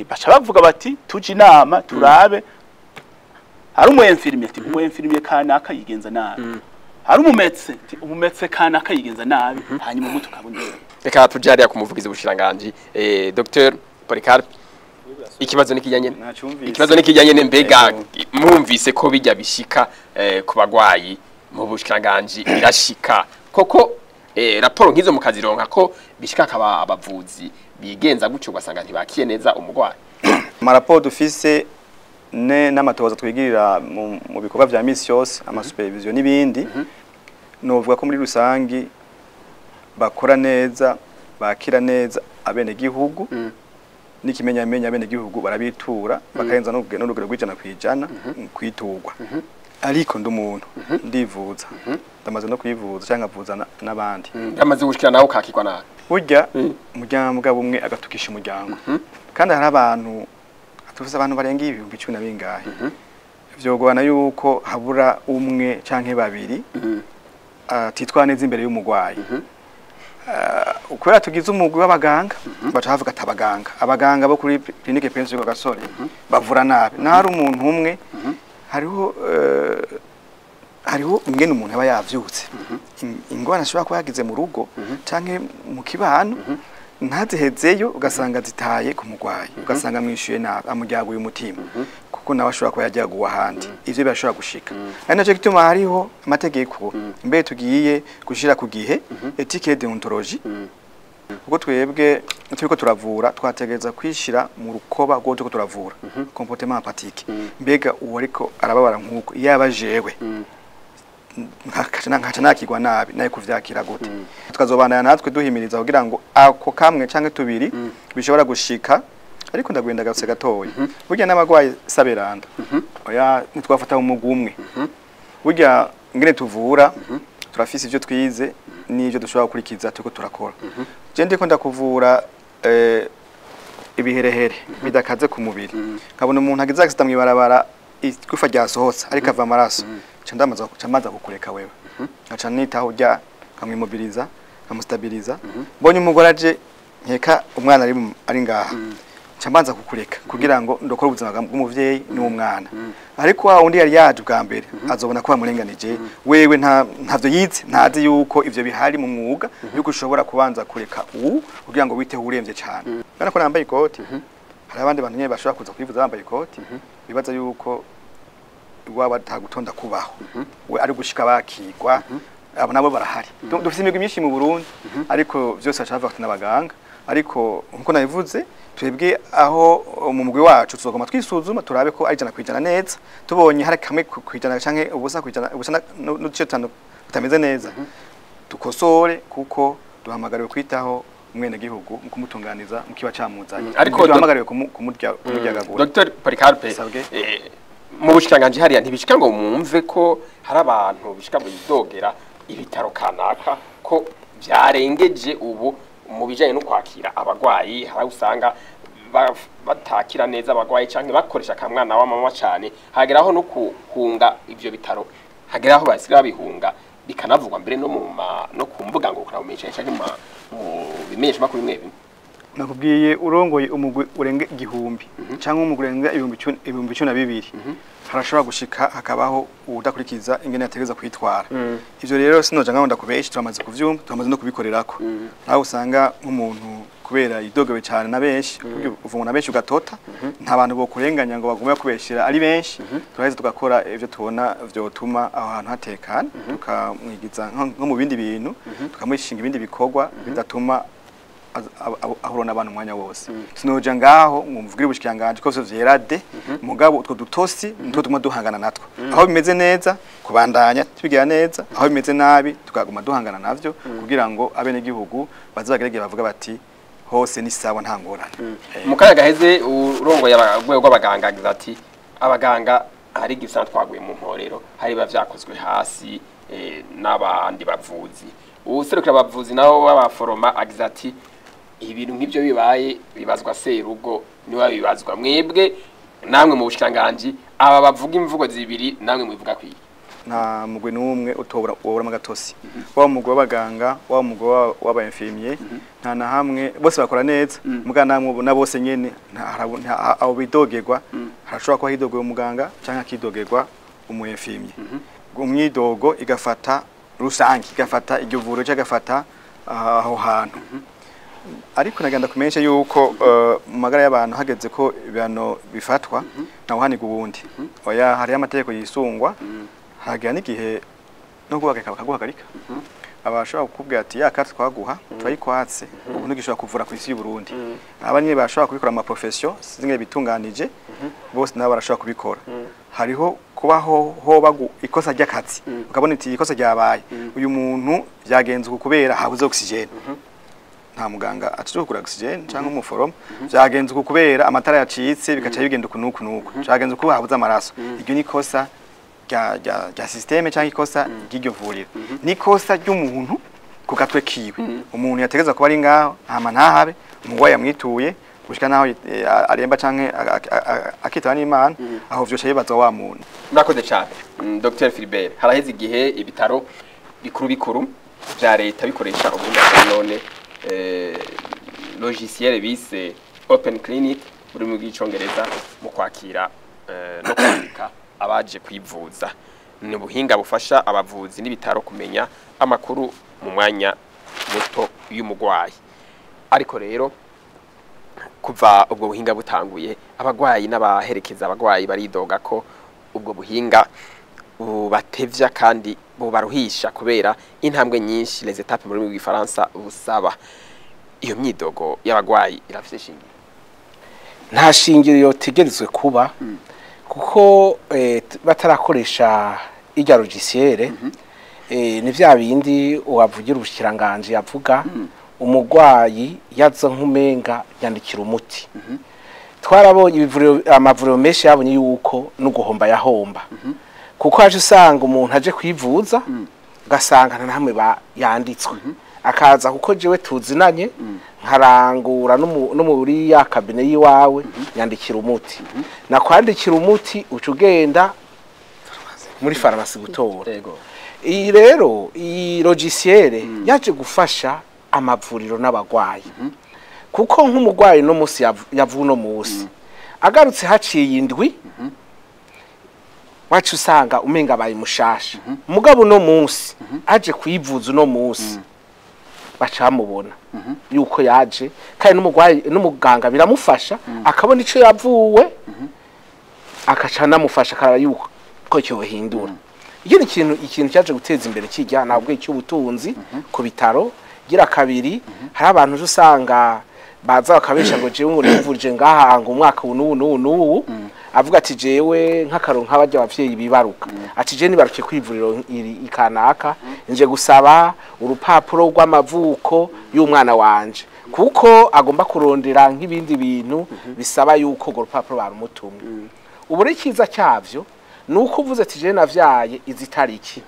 Baca bavuga bati tuje inama turabe. Hari umu infirmier, ati umu infirmier kanaka yigenza nabi, hari umu médecin, ati umu médecin kanaka yigenza nabi, hanyuma umuti ukabonera. Reka tuje hariya ku muvugizi w'ubushikiranganji, Dr Polycarpe, ikibazo nikijyanye Nacumvise. Ikibazo nikijyanye mbega Ego. mwumvise ko bijya bishika ku bagwayi mu bushikiranganji birashika koko, raporo nk'izo mukazironka ko bishika akaba abavuzi bigenza gutyo, ugasanga ntibakiye neza umugwayi? Amaraporo dufise ne n'amatohoza twigirira mu bikorwa vya misi yose, ama supervision n'ibindi, novuga ko muri rusangi bakora neza, bakira neza abenegihugu, n'ikimenyamenya abenegihugu barabitura bakarenza n'urugero rw'100% kwiturwa. Ariko ndi umuntu, ndivuza, ndamaze no kwivuza cyangwa nkavuza n'abandi. Amaze gushikira nawe ukakirwa nabi? Burya umuryango umwe agatukisha umuryango, kandi hari abantu tuvuze, abantu barenga 10,000 na bingahe, vyogorana yuko habura umwe canke babiri atitwara neza imbere y'umugwayi. Kubera tugize umugwi w'abaganga, baca bavuga ati abaganga bo kuri clinique Prince Gasore bavura nabi. Nahari umuntu umwe, hariho hariho ingene umuntu aba yavyutse, ingorane ashobora kuba yagize mu rugo canke mu kibano, ntazihezeyo, ugasanga zitaye ku mugwayi, ugasanga amwishuye nabi, amuryaguye umutima, kuko nawe ashobora kuba yajyaguwe ahandi. Ivyo birashobora gushika, ari naco gituma hariho amategeko mbere tugiye gushira ku gihe, éthique et déontologie, kuko twebwe turiko turavura twategereza kwishira mu rukoba rwo turiko turavura, comportement empathique. Mbega uwo ariko arababara nk'uko yaba jewe Nkaca nakigwa nabi naye kuvyakira gute? Tukazobandana natwe duhimiriza kugira ngo ako kamwe canke tubiri bishobora gushika. Ariko ndagwenda gafise gatoya, burya n'abagwayi saberanda, oya, ntitwafata umugwi umwe. Burya ngene tuvura, turafise ivyo twize n'ivyo dushobora gukurikiza turiko turakora. Je ndiko ndakuvura ibiherehere bidakaze ku mubiri, nkabona umuntu agize accident mw'ibarabara, igufa ryasohotse ariko ava amaraso, nca ndamaza, nca maza kukureka wewe, nkaca nitaho urya, nkamwimobiliza, nkamustabiliza. Mbonye umugore aje, nkeka umwana ari ari ngaha, nca mbanza kukureka kugira ngo ndokore ubuzima bw'umuvyeyi n'umwana. Ariko wa wundi yari yaje bwa mbere azobona ko bamurenganije. Wewe nta ntavyo yize, ntazi yuko ivyo bihari mu mwuga, yuko ushobora kubanza kureka uwu kugira ngo witeho uremvye cane. Urabona ko nambaye ikoti, hari abandi bantu nyene bashobora kuza kwivuza bambaye ikoti, bibaza yuko iwabo atagutonda kubaho, we ari gushika bakigwa. Abo nabo barahari. Dufise imigwi myinshi mu Burundi, ariko vyose baca bavuga ati n'abaganga. Ariko nkuko nabivuze, twebwe aho mu mugwi wacu tuzogoma twisuzuma, turabe ko ari 100% neza. Tubonye hari kamwe kwijana canke ubusa kwijana, ubusa n'uduce dutanu butameze neza, dukosore, kuko duhamagariwe kwitaho umwenegihugu mu kumutunganiza mu kiba camuzanye. Ariko duhamagariwe kumurya, kumuryagagura. Dr Polycarpe, Sabwe. Mu bushikiranganji hariya ntibishika ngo mwumve ko hari abantu bishika bidogera ibitaro kanaka ko byarengeje ubu mu bijanye no kwakira abagwayi? Hari aho usanga batakira neza abagwayi canke bakoresha akamwana wa mama cane, hageraho no kuhunga ivyo bitaro, hageraho basigaye babihunga, bikanavugwa mbere no mu no ku mbuga ngo kunabumenyesha canke mu bimenyesha makuru bimwe bimwe. Nakubwiye, urongoye umugwi urenga 1000 cyangwa umugwi urenga 12,000, harashobora gushika hakabaho udakurikiza ingene yategereza kwitwara. Ivyo rero sinoja ngaho ndakubesha, turamaze kuvyumva, turamaze no kubikorerako. Naho usanga nk'umuntu kubera idogewe cyane na benshi, uvungwa na benshi ugatota, nta bantu bokurenganya ngo bagume bakubeshera ari benshi. Turaheza tugakora ivyo tubona vyotuma aho hantu hatekana, tukamwigiza nko mu bindi bintu, tukamushinga ibindi bikorwa bidatuma ahura n'abantu umwanya wose. Sinoja ngaho ngo mvugire ubushikiranganje ko vyose vyera de, mugabo utwo dutosi nitwo tuguma duhangana natwo. Aho bimeze neza kubandanya tubigira neza, aho bimeze nabi tukaguma duhangana navyo, kugira ngo abenegihugu bazagerege bavuga bati hose ni sawa, nta ngorane. Mu kanya gaheze urongoye urwego rw'abaganga agize ati abaganga hari igihe usanga twaguye mu mporero, hari biba vyakozwe hasi n'abandi bavuzi. Uwuserukira abavuzi nabo b'abaforoma agize ati ibintu nk'ibyo bibaye bibazwa serugo, niwe bibazwa. Mwebwe namwe mu bushikiranganji, aba bavuga imvugo zibiri, namwe mubivuga kwiye? Nta mugwi n'umwe utobora woburamo agatosi, waba umugwi w'abaganga, waba umugwi w'aba infirmier, nta na hamwe. Bose bakora neza, muga namwe na bose nyene abo bidogerwa. Harashobora kuba hidogewe umuganga canke akidogerwa umu infirmier, umwidogo igafata rusange, igafata iryo vuriro canke igafata aho hantu. Ariko nagenda kumenyesha yuko mu magara y'abantu hageze ko ibihano bifatwa, ntawuhanirwa uwundi, oya. Hariho amategeko yisungwa. Hagera n'igihe no guhagarika bakaguhagarika. Abashobora kukubwira ati ya carte twaguha turayikwatse, ubu ntugishobora kuvura ku isi y'u Burundi. Aba nyine bashobora kubikora mu profession zimwe bitunganije, bose nabo barashobora kubikora. Hariho kubaho hoba ikosa ry'akazi, ukabona iti ikosa ryabaye, uyu muntu byagenze uku kubera habuze oxygène, nta muganga atuje kugura oxygène, cyangwa umuforomo byagenze uku kubera amatara yacitse, bikaca bigenda uku nuku nuku, cyagenze uku habuze amaraso. Iryo ni ikosa rya système cyangwa ikosa ry'iryo vuriro, ni ikosa ry'umuntu ku gatwe kiwe. Umuntu yategeza kuba ari ngaho hama ntahabe, umugwayi yamwituye gushika naho aremba canke akitaba n'Imana, aho vyose bibaza wa muntu. Murakoze cyane. Dr Philbert, haraheze igihe ibitaro bikuru bikuru vya leta bikoresha ubuhinga bwa none, logiciel bise Open Clinic mu rurimi rw'Icongereza, mu kwakira no kwandika abaje kwivuza. Ni ubuhinga bufasha abavuzi n'ibitaro kumenya amakuru mu mwanya muto y'umugwayi. Ariko rero kuva ubwo buhinga butanguye, abagwayi n'abaherekeza abagwayi baridoga ko ubwo buhinga bubatevya kandi bubaruhisha kubera intambwe nyinshi, les étapes mu rurimi rw'Igifaransa, busaba. Iyo myidogo y'abagwayi irafise ishingiro? Nta shingiro yotegerezwe kuba, kuko batarakoresha irya logiciel. Ni vya bindi uwavugira ubushikiranganje yavuga, umugwayi yaza nk'umenga yandikira umuti. Twarabonye ibivuriro, amavuriro menshi yabonye yuko n'uguhomba yahomba, kuko haje usanga umuntu aje kwivuza ugasanga nta hamwe yanditswe, akaza kuko jewe tuzinanye nkarangura no muri ya cabinet yiwawe yandikira umuti, nakwandikira umuti uca ugenda muri farumasi gutora. Iyi rero, iyi logiciel yaje gufasha amavuriro n'abagwayi, kuko nk'umugwayi no musi yavuye uno musi agarutse haciye indwi, wacu usanga umenga abaye mushasha. Mugabo uno munsi aje kwivuza, uno munsi baca bamubona yuko yaje, kandi n'umugwayi n'umuganga biramufasha, akabona ico yavuwe, akaca anamufasha akaraba yuko ko cyohindura. Ikindi kintu, ikintu cyaje guteza imbere kijya ntabwo icy'ubutunzi ku bitaro. Gira kabiri, hari abantu uje usanga baza bakabesha ngo jewe ngo nivurije ngaha ngo umwaka ubu n'ubu n'ubu n'ubu, avuga ati jewe nk'akaro nk'abajya abavyeyi bibaruka, ati jewe nibarukiye kwivuriro iri ikanaka, nje gusaba urupapuro rw'amavuko y'umwana wanje, kuko agomba kurondera nk'ibindi bintu bisaba yuko urwo rupapuro barumutumye. Ubu rero icyiza cyavyo ni uko uvuze ati jewe navyaye izi tariki,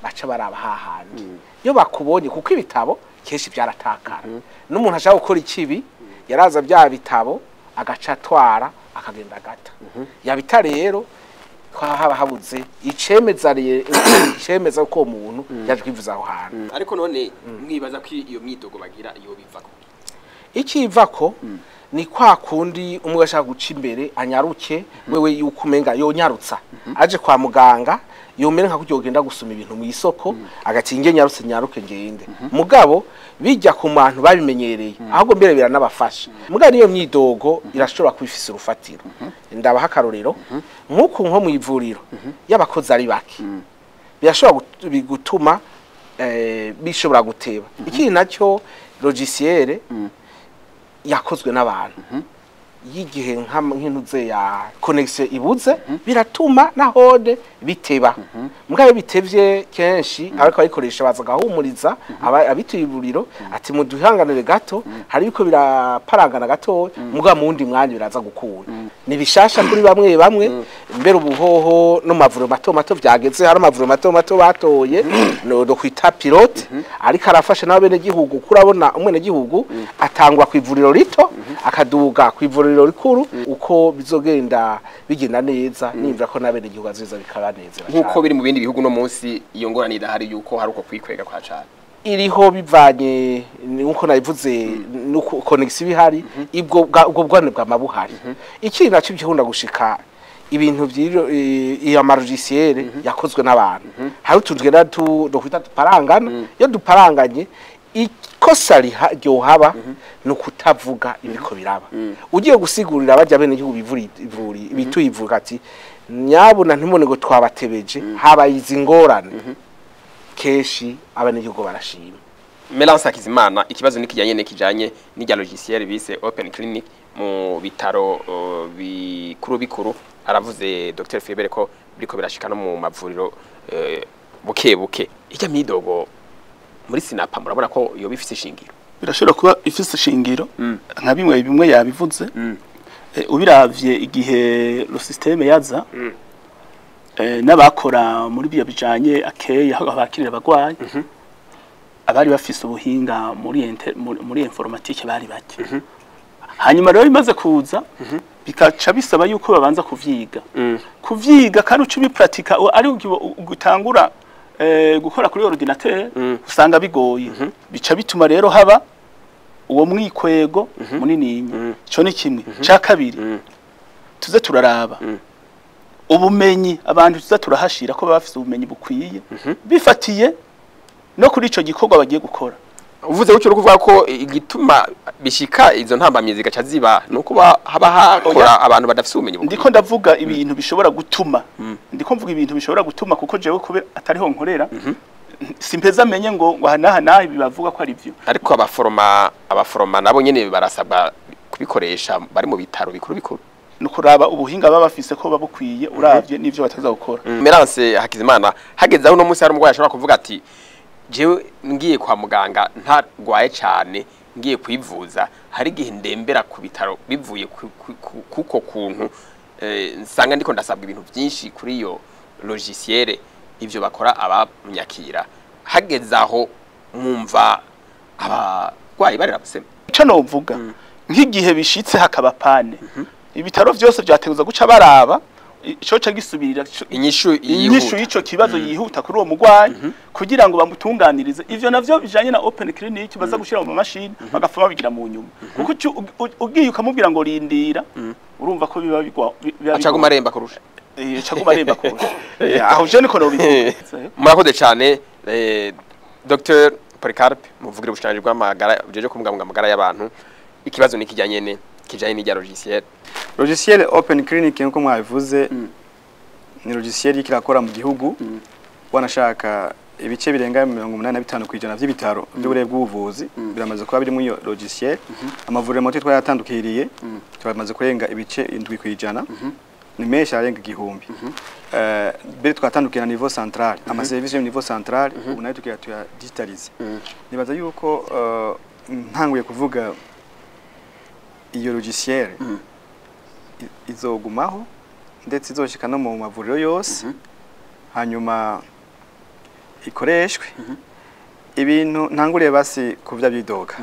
baca baraba hahandi iyo bakubonye, kuko ibitabo kenshi byaratakara, n'umuntu ashaka gukora ikibi yaraza bya bitabo agaca atwara akagenda agata yabita. Rero haba habuze icemeza icemeza ko uwo muntu yaje kwivuza aho hantu. Ariko none mwibaza ko iyo myidogo bagira iyo bivako? Ikivako ni kwa kundi umwe ashaka guca imbere anyaruke wewe, yuko umenga yonyarutsa aje kwa muganga, yomere nka kuryo ugenda gusoma ibintu mu isoko, agati nge nyarutse nyaruke ngende. Mugabo bijya ku bantu babimenyereye, ahubwo mbere biranabafasha. Mugabo niyo myidogo irashobora kuba ifise urufatiro. Ndabaha akarorero nk'uku, nko mu ivuriro y'abakozi ari bake, birashobora gutuma bishobora guteba. Ikindi nacyo, logiciel yakozwe n'abantu, y'igihe nk'intuze ya connexion ibuze, biratuma nahone biteba. Mugabo bitevye kenshi, ariko abayikoresha baza gahumuriza abituye ivuriro ati muduhanganire gato, hari yuko biraparangana gato, mugabo mu wundi mwanya biraza gukunda. Ni bishasha kuri bamwe bamwe. Mbere ubuhoho no mavuriro mato mato vyageze, hari amavuriro mato mato batoye no do kwita pilote, ariko arafasha n'abene gihugu. Kurabona umwene gihugu atangwa ku ivuriro rito akaduga ku ivuriro rikuru, uko bizogenda bigenda neza, nimva ko n'abene gihugu aziza bikabanezera. Nk'uko biri mu bindi bihugu, no munsi iyo ngorane idahari yuko hari uko kwikwega kwa cane? Iriho bivanye nuko nabivuze, nuko connexion ihari, ibwo ubwo bwane bwa mabuhari. Ikindi nacyo gikunda gushika, ibintu vy'iro iyo ama logiciel yakozwe n'abantu, hari utuntu tugenda tu dokwita duparangana. Iyo duparanganye, ikosa ryohaba ni ukutavuga ibiriko biraba. Ugiye gusigurira bajya bene igihugu bivuri ivuri bituyivuga ati nyabuna ntimubone ngo twabatebeje, habaye izi ngorane, kenshi abanyagihugu barashima. Melance Hakizimana, ikibazo nikijanye n'ikijanye n'irya logiciel bise Open Clinic mu bitaro bikuru bikuru. Aravuze Dr Philbert ko biriko birashika no mu mavuriro buke buke. Irya myidogo muri Sinapa murabona ko yoba ifise ishingiro? Birashobora kuba ifise ishingiro nka bimwe bimwe yabivuze. Ubiravye igihe le système yaza, n'abakora muri byo bijanye akeya aho bakirira abagwayi, abari bafise ubuhinga muri informatique bari bake. Hanyuma rero bimaze kuza, bikaca bisaba yuko babanza kuvyiga, kandi uca ubipratika ari ugutangura gukora kuri ordinateur, usanga bigoye. Bica bituma rero haba uwo mwikwego munininya. Ico ni kimwe. Ca kabiri, tuze turaraba ubumenyi abantu tuza turahashira ko baba bafise ubumenyi bukwiye, bifatiye no kuri ico gikorwa bagiye gukora. Uvuze gutyo, uri kuvuga ko igituma bishika izo ntambamyi zigaca ziba nuko haba hakora abantu badafise ubumenyi bukwiye? Ndiko ndavuga ibintu bishobora gutuma, ndiko mvuga ibintu bishobora gutuma, kuko jewe kubera atariho nkorera simpeza menye ngo aha n'aha n'aha ibi bavuga ko ari byo. Ariko abaforoma nabo nyene barasabwa kubikoresha bari mu bitaro bikuru bikuru. Ni ukuraba ubuhinga baba bafise ko babukwiye, uravye n'ivyo bateza gukora. Merance Hakizimana, hageze aho uno munsi hari umurwayi ashobora kuvuga ati jewe ngiye kwa muganga ntarwaye cyane, ngiye kwivuza, hari igihe ndembera ku bitaro bivuye kuko kuntu nsanga ndiko ndasabwa ibintu byinshi kuri iyo logiciel, ivyo bakora abanyakira. Hageze aho mwumva abarwayi barira busema? Ico novuga, nk'igihe bishitse hakaba panne, ibitaro vyose vyateguza guca baraba ico ca gisubirira inyishu inyishu yihuta y'ico kibazo yihuta kuri uwo mugwayi kugira ngo bamutunganirize. Ivyo navyo bijanye na open clinic baza gushira mu mashini, bagapfa babigira mu nyuma, kuko ugiye ukamubwira ngo rindira, urumva ko biba bigwa biba acaguma aremba kurusha. Acaguma aremba kurusha. Aho je niko nobivuga. Murakoze cyane, Dr Polycarpe, muvugira ubushikiranganji bw'amagara bujeje kubungabunga amagara y'abantu. Ikibazo ni kijanye ne kijanye n'irya logiciel. Logiciel Open Clinic, nkuko mwabivuze, ni logiciel iriko irakora mu gihugu. Wanashaka ibice birenga 85% vy'ibitaro by'uburere bw'ubuvuzi biramaze kuba biri muri iyo logiciel. Amavuriro mato twayatandukiriye, turamaze kurenga ibice 7%, ni menshi, arenga 1000. Mbere twatandukira na niveau central, ama service yo niveau central, ubu nayo tukiya tuya digitalize. Nibaza yuko ntanguye kuvuga iyo logiciel izogumaho, ndetse izoshika no mu mavuriro yose, hanyuma ikoreshwe. Ibintu ntanguriye basi kuvya bidoga,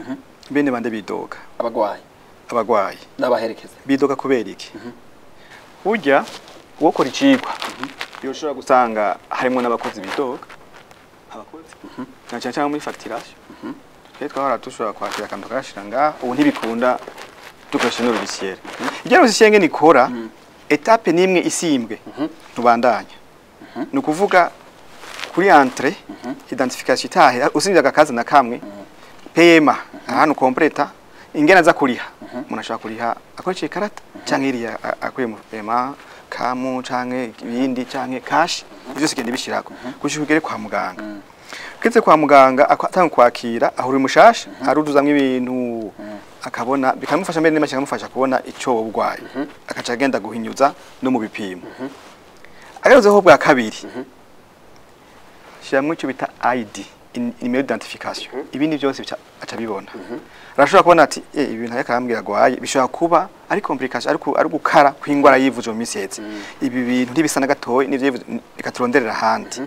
bene bande bidoga? Abagwayi. Abagwayi n'abaherekeza. Bidoga kubera iki? Burya uwokora icigwa yoshobora gusanga harimo n'abakozi bidoga, abakozi na cyane cyane muri facturation. Twe twahora dushobora kwakira akantu tukagashira ngaha, ubu ntibikunda dukoresha ino logiciel. Iryo logiciel ngene ikora, étape nimwe isimbwe ntubandanya. Ni ukuvuga kuri entrée, identification itahe, usinze agakaza na kamwe, paiement ahantu completa ingena za kuriha. Umuntu ashobora kuriha akoresheje ikarata canke iriya akuye mu paiement kamu canke ibindi canke cash, byose igenda ibishirako gushika ugere kwa muganga. Ugeze kwa muganga atanga kwakira, aho uri mushasha aruduzamwo ibintu, akabona bikamufasha, mbere n'imashini ikamufasha kubona ico wowe urwaye, akaca agenda guhinyuza no mu bipimo. Agaruzeho bwa kabiri, shiramwo icyo bita ID, numéro d'identification, ibindi byose aca bibona. Arashobora kubona ati ibi bintu ariko arambwira agwaye bishobora kuba ari complication, ariko ari gukara kw'ingwara yivuje mu minsi iheze. Ibi bintu ntibisa na gatoyi n'ivyo yivuje, reka turonderera ahandi.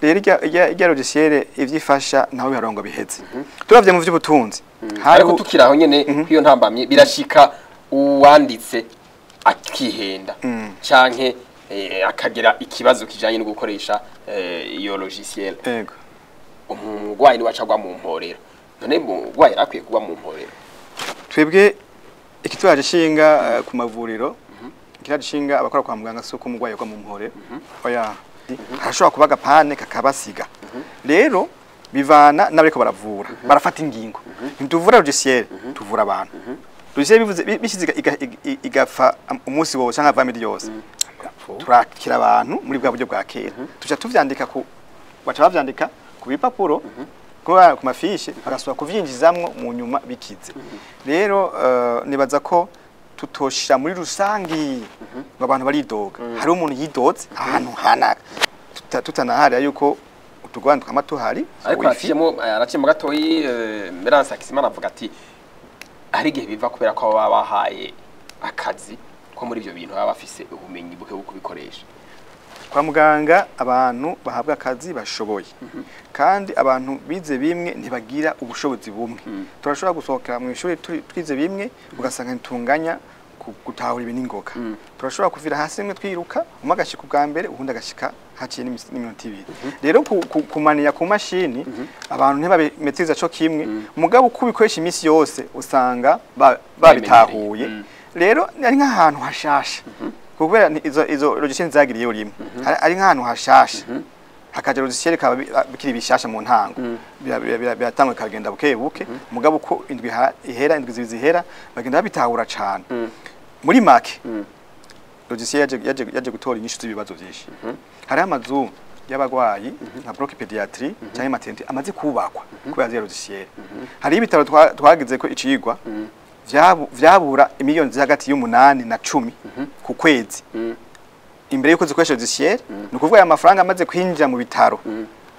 Rero irya logiciel ivyifasha naho biharongo biheze. Turavye mu vy'ubutunzi, ariko tukiri aho nyene kw'iyo ntambamye, birashika uwanditse akihenda canke akagira ikibazo kijanye no gukoresha iyo logiciel. Yego. Umurwayi niwe acagwa mu mporero. None umurwayi arakwiye kuba mu mporero? Twebwe ikituraje ishinga ku mavuriro, ikiraje ishinga abakora kwa muganga, si uko umurwayi agwa mu mporero, oya. Harashobora kuba agapane kakabasiga. Rero bivana n'abariko baravura, barafata ingingo. Ntituvura logiciel, tuvura abantu. Logiciel bivuze bishize igapfa umunsi wose canke avamidi yose, turakira abantu muri bwa buryo bwa kera, tuca tuvyandika ku baca bavyandika ku bipapuro, kuba ku mafishe, bagasubira kuvyinjizamwo mu nyuma bikize. Rero nibaza ko tutoshira muri rusangi ngo abantu baridoga. Hari umuntu yidoze ahantu hanaka, tutanahariya yuko utugwanda twama tuhari. Ariko wifi. Araciyemo gatoyi, Merance Hakizimana avuga ati hari igihe biva kubera ko baba bahaye akazi ko muri ibyo bintu baba bafise ubumenyi buke bwo kubikoresha. Kwa muganga abantu bahabwa akazi bashoboye, kandi abantu bize bimwe ntibagira ubushobozi bumwe. Turashobora gusohokera mu ishuri twize bimwe, ugasanga ntitunganya gutahura ibi n'ingoga. Turashobora kuvira hasi rimwe twiruka, umwe agashika ubwa mbere, uwundi agashika haciye n'iminota 2. Rero kumaniya ku mashini, abantu ntibabimetiriza co kimwe. Mugabo uko ubikoresha iminsi yose usanga babitahuye. Rero ari nk'ahantu hashasha, kubera izo logiciel zagiriyeyo rimwe, ari nk'ahantu hashasha hakaja logiciel kaba bikiri bishasha mu ntango, biratangwa bikagenda buke buke. Mugabo uko indwi ihera, indwi 2 zihera, bagenda babitahura cane. Muri make, logiciel yaje gutora inyishu z'ibibazo byinshi. Hariho amazu y'abagwayi nka bloc pédiatrie cyangwa maternité amaze kubakwa kubera ziriya logiciel. Hariho ibitaro twagize ko icigwa Vyabura imiliyoni ziri hagati y'umunani na 10 ku kwezi imbere yuko zikoresha logiciel. Ni ukuvuga aya mafaranga amaze kwinjira mu bitaro,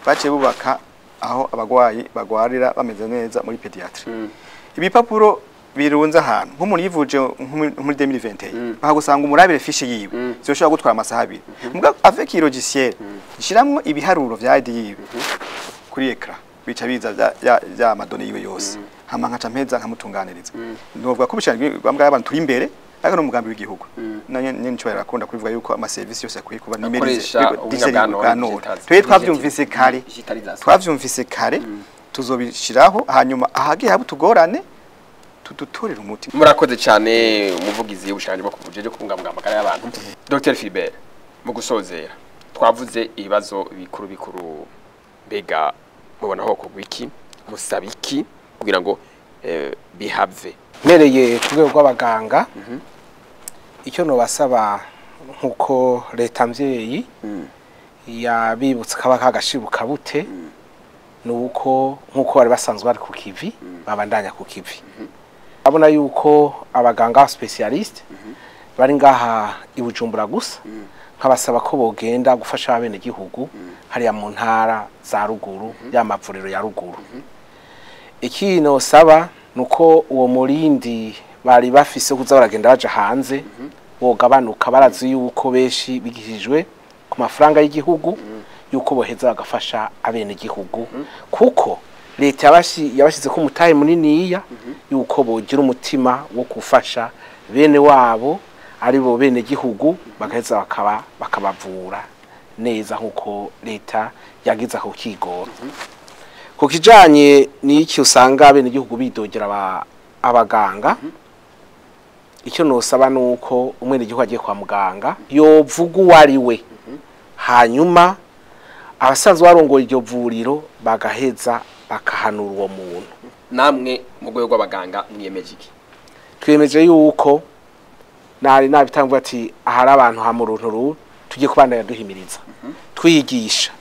baciye bubaka aho abagwayi bagwarira bameze neza muri pédiatrie. Ibipapuro birunze ahantu, nk'umuntu yivuje nko muri 2021, bakagusanga umurabire fiche yiwe, zoshobora gutwara amasaha 2. Muga avec iyi logiciel ishiramwo ibiharuro vya ID yiwe kuri écran, bica biza vya ma données yiwe yose, hama nkaca mpeza nkamutunganiriza. Novuga ko ubushikiranganji bwa abantu turi imbere, ariko n'umugambi w'igihugu na nyene nico barakunda kubivuga yuko ama services yose akwiye kuba numérisé. Akoresha ubuhinga bwa none, Twe twavyumvise kare, digitalisation. Twavyumvise kare, tuzobishiraho, hanyuma ahagiye haba utugorane tudutorera umuti. Murakoze cyane, umuvugizi w'ubushikiranganji bwo kubujeje kubungabunga amagara y'abantu, Dr Philbert. Mu gusozera, twavuze ibibazo bikuru bikuru. Mbega mubona ho kugwa iki, musaba iki kugira ngo bihave? Mpereye ku rwego rw'abaganga, icyo nobasaba, nk'uko leta mvyeyi yabibutsa kaba kagashibuka bute, ni uko nk'uko bari basanzwe bari ku kivi, babandanya ku kivi. Abona yuko abaganga spécialistes bari ngaha i Bujumbura gusa, nkabasaba ko bogenda gufasha abenegihugu hariya mu ntara za ruguru, ya mavuriro ya ruguru. Ikindi nosaba nuko uwo murindi bari bafise kuza baragenda baja hanze wogabanuka. Barazi yuko benshi bigishijwe ku mafaranga y'igihugu, yuko boheza bagafasha abenegihugu, kuko leta yabashize ko umutahe muniniya, yuko bogira umutima wo gufasha bene wabo ari bo bene gihugu, bagaheza bakabavura neza nkuko leta yagize ako kigoro. Ku kijanye n'iki usanga bene gihugu bidogera abaganga, icyo nosaba nuko umwene gihugu agiye kwa muganga yovuga uwo ari we, hanyuma abasanzwe barongoye iryo vuriro bagaheza bakahanura uwo muntu. Namwe mu rwego rw'abaganga mwiyemeje iki? Twiyemeje yuko nari nabitanguye ati ahari abantu ha mu tugiye kubandanya duhimiriza, twigisha,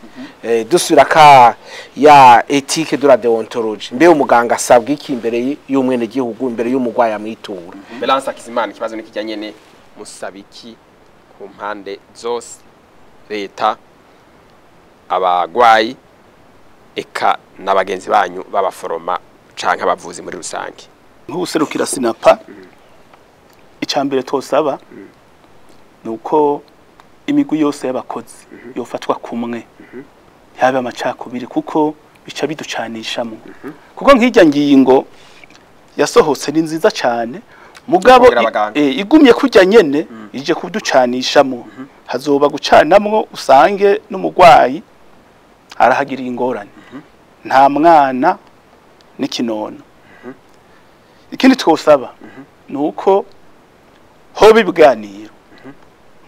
dusubira ka ya éthique de la déontologie. Mbe umuganga asabwa iki imbere y'umwene gihugu, imbere y'umugwayi amwitura? Belance Hakizimana, ikibazo ni kijyanye ne musaba iki ku mpande zose, leta, abagwayi, eka n'abagenzi banyu b'abaforoma canke abavuzi muri rusange? Nk'userukira SINAPA, icya mbere tosaba ni uko imigwi yose y'abakozi yofatwa kumwe, yaba amacakubiri, kuko bica biducanishamo. Kuko nk'ijya ngingo yasohotse ni nziza cyane, mugabo Kongera abaganga. Igumye kujya nyene ije kuducanishamo, hazoba gucanamwo, usange n'umugwayi arahagiriye ingorane, nta mwana n'ikinono. Ikindi twosaba ni uko hoba ibiganiro.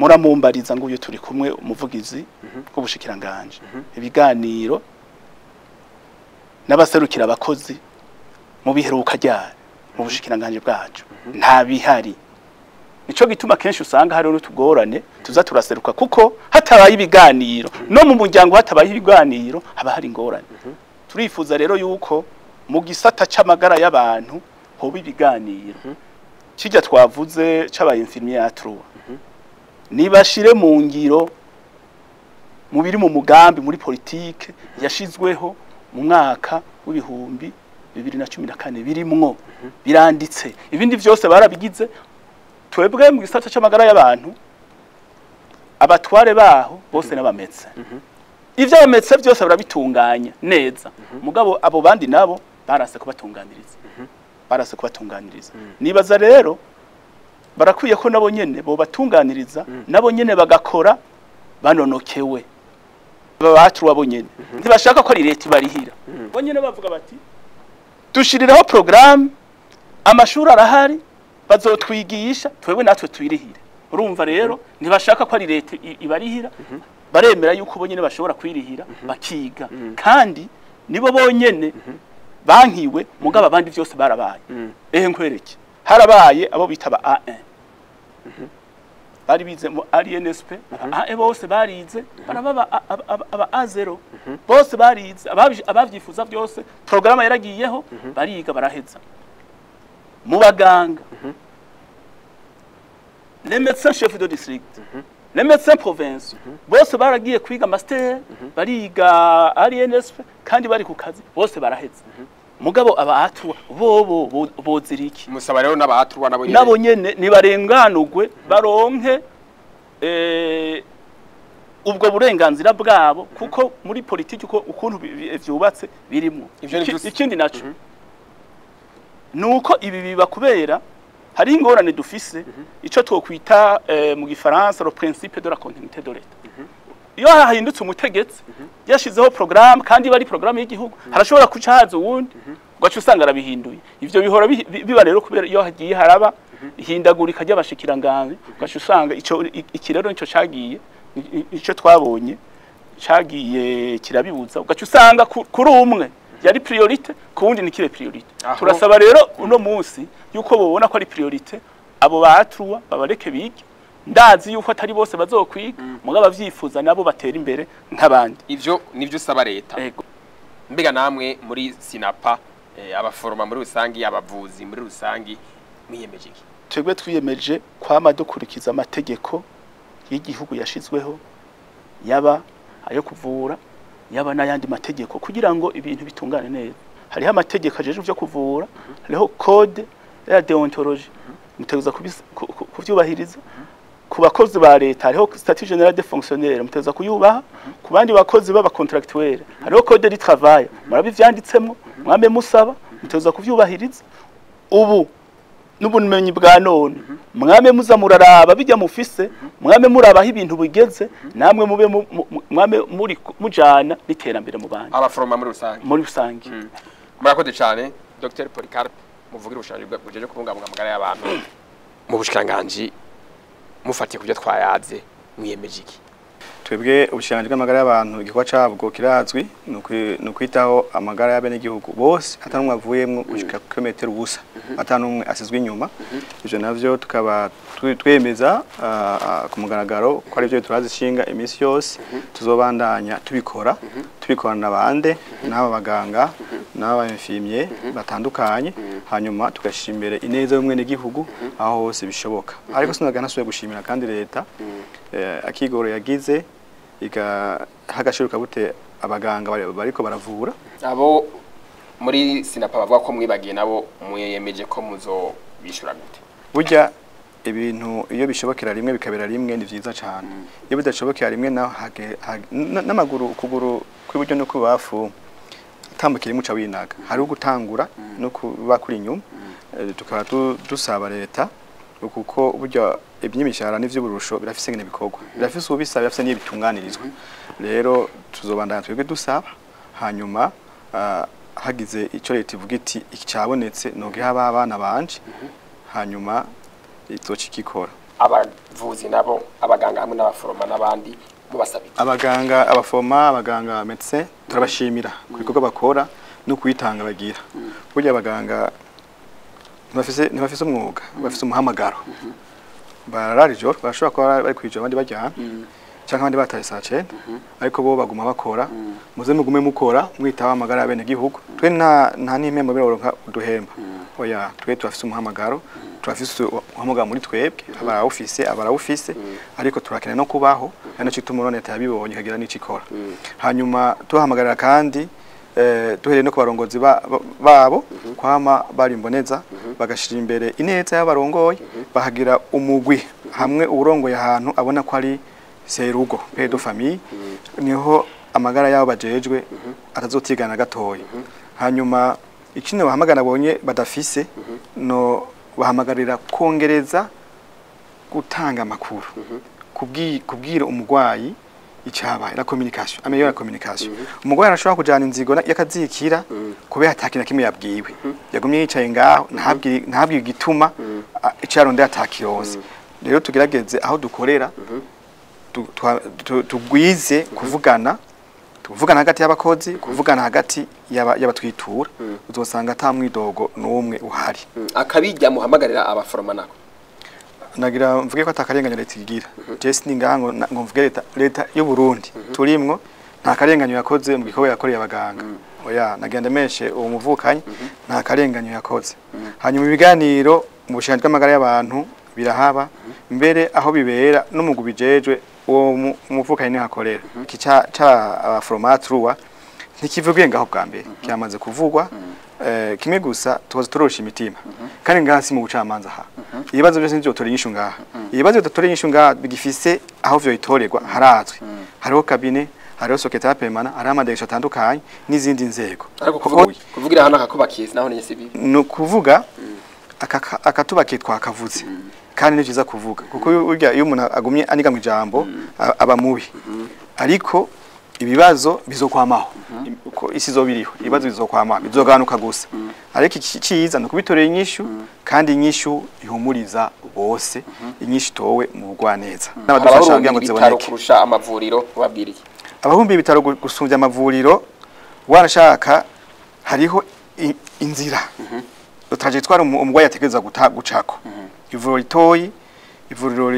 Muramumbariza ngo uyu turi kumwe, umuvugizi w'ubushikiranganje, ibiganiro n'abaserukira abakozi mu biheruka ryari mu bushikiranganje bwacu? Nta bihari. Nico gituma kenshi usanga hariho n'utugorane tuza turaseruka, kuko hatabaye ibiganiro, no mu muryango hatabaye ibiganiro haba hari ingorane. Turifuza rero yuko mu gisata c'amagara y'abantu hoba ibiganiro. Kijya twavuze c'aba infirmier A trois, nibashire mu ngiro mu biri mu mugambi muri politike yashizweho mu mwaka w'2014, birimwo biranditse, ibindi vyose barabigize. Twebwe mu gisata c'amagara y'abantu, abatware baho bose n'abametse, ivyo abametse byose barabitunganya neza, mugabo abo bandi nabo barase kubatunganiriza, barase kubatunganiriza. Nibaza rero barakwiye ko nabo nyene bo batunganiriza, nabo nyene bagakora banonokewe. Babatru abo nyene ntibashaka ko ari leta ibarihira, bo nyene bavuga bati dushiriraho programme, amashuri arahari, bazotwigisha, twebwe natwe twirihire. Urumva rero ntibashaka ko ari leta ibarihira, baremera yuko bo nyene bashobora kwirihira bakiga, kandi nibo bonyene bankiwe. Mugabo abandi byose barabaye. Ehe, nkwereke, harabaye abo bita ba A1 bari bize mu INSP, aba A1 bose barize, baraba aba A0 bose barize, abavyifuza byose, programme yaragiyeho, bariga baraheza. Mu baganga, les médecins chefs de district, les médecins province, bose baragiye kwiga master, bariga INSP kandi bari ku kazi, bose baraheze. Mugabo aba A3 bobo bozira iki? Musaba rero n'aba A3 nabo nyene? Nabo nyene nibarenganurwe, baronke ubwo burenganzira bwabo, kuko muri politiki uko ukuntu vyubatse birimo. Ivyo ni vyose. Ikindi naco nuko ibi biba kubera hari ingorane dufise, ico twokwita mu gifaransa le principe de la continuité de l'État. Iyo hahindutse umutegetsi, yashizeho programme kandi bari programme y'igihugu, harashobora kuca haza uwundi ugaca usanga arabihinduye. Ivyo bihora biba rero kubera iyo hagiye haraba ihindagurika ry'abashikiranganji, ugaca usanga ico iki rero nico cagiye, ico twabonye cagiye kirabibuza, ugaca usanga kuri umwe yari priorité, ku wundi nikire priorité. Turasaba rero uno munsi yuko bobona ko ari priorité, abo ba A3 babareke bige. Ndazi yuko atari bose bazokwiga, mugabo abavyifuza nabo batera imbere nk'abandi. Ivyo nivyo usaba leta? Ego. Mbega namwe muri Sinapa, abaforoma muri rusangi, abavuzi muri rusangi, mwiyemeje iki? Twebwe twiyemeje kwama dukurikiza amategeko y'igihugu yashizweho, yaba ayo kuvura, yaba n'ayandi mategeko, kugira ngo ibintu bitungane neza. Hariho amategeko ajejwe ivyo kuvura, hariho code ya déontologie, mutegerezwa kuvyubahiriza. Ku bakozi ba leta hariho statut général des fonctionnaires, mutegerezwa kuyubaha. Ku bandi bakozi b'aba contractuels hariho code du travail, murabivyanditsemwo, mwame musaba, mutegerezwa kuvyubahiriza. Ubu n'ubumenyi bwa none, mwame muza muraraba bijya mufise, mwame murabaho ibintu bigeze, namwe mube mwame muri mujana n'iterambere mu bandi. Abaforoma muri rusange? Muri rusange. Murakoze cyane. Dr Polycarpe, muvugira ubushikiranganji bujeje kubungabunga amagara y'abantu mu bushikiranganji, mufatiye ku byo twayaze, mwiyemeje iki? Twebwe ubushikiranganji bw'amagara y'abantu, igikorwa cabwo kirazwi, ni ukwitaho amagara y'abenegihugu bose, ata n'umwe avuyemwo, gushika ku kilometero ubusa, ata n'umwe asizwe inyuma. Ivyo navyo tukaba twemeza ku mugaragaro ko ari byo turazishinga iminsi yose, tuzobandanya tubikora, tubikorana bande n'aba baganga n'aba infirmier batandukanye, hanyuma tugashira imbere ineza y'umwenegihugu aho hose bishoboka. Ariko sinaga ntasubiye gushimira kandi leta akigoro yagize igaha agaciro kabute abaganga bariko baravura. Abo muri Sinapa bavuga ko mwibagiye, nabo mwiyemeje ko muzobishura gute? Burya ibintu iyo bishobokera rimwe bikabera rimwe ni vyiza cane. Iyo bidashobokera rimwe naho n'amaguru, ukuguru kw'iburyo no kw'ibafu tambukira muca winaga, hariho gutangura no kuba kuri inyuma. Tukaba dusaba leta, kuko burya iby'imishahara n'ivy'uburusho birafise ingene bikorwa, birafise ubisaba, birafise n'iyo bitunganirizwa. Rero tuzobandanya twebwe dusaba, hanyuma hagize ico leta ivuga iti iki cabonetse nogiha abana banje, hanyuma izoca ikikora. Abavuzi nabo, abaganga hamwe n'abaforoma n'abandi, mubasaba iki? Abaganga, abafoma, abaganga médecin, turabashimira ku bikorwa bakora no kwitanga bagira. Burya abaganga ntibafise umwuga, bafise umuhamagaro. Barara ijoro, barashobora kuba bari kwijoro abandi baryamye canke abandi bataye saa 9, ariko bo baguma bakora. Muze mugume mukora, mwitaho amagara y'abenegihugu. Twe nta n'impembo bironka uduhemba, oya. Twe turafise umuhamagaro, turafise umuhamagaro muri twebwe, abarawufise, abarawufise, ariko turakeneye no kubaho. Ari naco gituma urabona leta yabibonye ikagira n'ico ikora. Hanyuma tuhamagarira kandi duhereye no ku barongozi babo kwama bari imboneza, bagashira imbere ineza y'abarongoye, bahagira umugwi hamwe uwurongoye ahantu abona ko ari serugo, père de famille, niho amagara yabo bajejwe atazotigana gatoya. Hanyuma ikindi bahamagara bonye badafise, no bahamagarira kongereza gutanga amakuru, kubwira umugwayi icyabaye, la communication, améliorer la communication. Umugwayi arashobora kujana inzigo y'akazikira kubera atakintu na kimwe yabwiwe, yagumye yicaye ngaho, ntabwire igituma icaronde atakironse. Rero tugerageze aho dukorera tugwize kuvugana, tuvugana hagati y'abakozi, kuvugana hagati y'abatwitura, uzosanga ata mwidogo n'umwe uhari. Akabijya muhamagarira abaforoma nako? Nagira mvuge ko atakarenganya leta igira. Je siningaha ngo mvuge leta y'u Burundi turimwo nta karenganyo yakoze mu gikorwa yakoreye abaganga. Oya, nagenda meshe uwo muvukanyi nta karenganyo yakoze. Hanyuma ibiganiro mu bushikiranganji bw'amagara y'abantu birahaba, mbere aho bibera n'umugwi bijejwe uwo muvukanyi niho akorera. Iki ca abaformatruwa ntikivugiye ngaho bwa mbere, cyamaze kuvugwa. Kimwe gusa tubaza turosha imitima, kandi ngaha si mu bucamanza ha. Ibibazo byose nivyo tora inyishu ngaha. Ibibazo bidatora inyishu ngaha bigifise aho vyo itorerwa harazwi. Hariho kabine, hariho secrétaire permanent, hariho amadegesho atandukanye n'izindi nzego. Ariko kuvugira hano akakubakiye naho ni sibi. No kuvuga akatubakiye twakavuze. Kandi ni vyiza kuvuga kuko urya iyo umuntu agumye aniga mu ijambo aba mubi. Ariko ibibazo bizokwamaho, uko isi zobiriho, ibibazo bizokwamaho, bizoganuka gusa. Ariko iciza no kubitorera inyishu, kandi inyishu ihumuriza bose, inyishu towe mu bugwaneza. N'abadufasha kugira ngo ziboneke kurusha amavuriro ubabwiriye. Abahumbi ibitaro gusumbya amavuriro warashaka hariho inzira. Trajectoire umugwayi ategereza gucako. Ivuriro ritoyi, ivuriro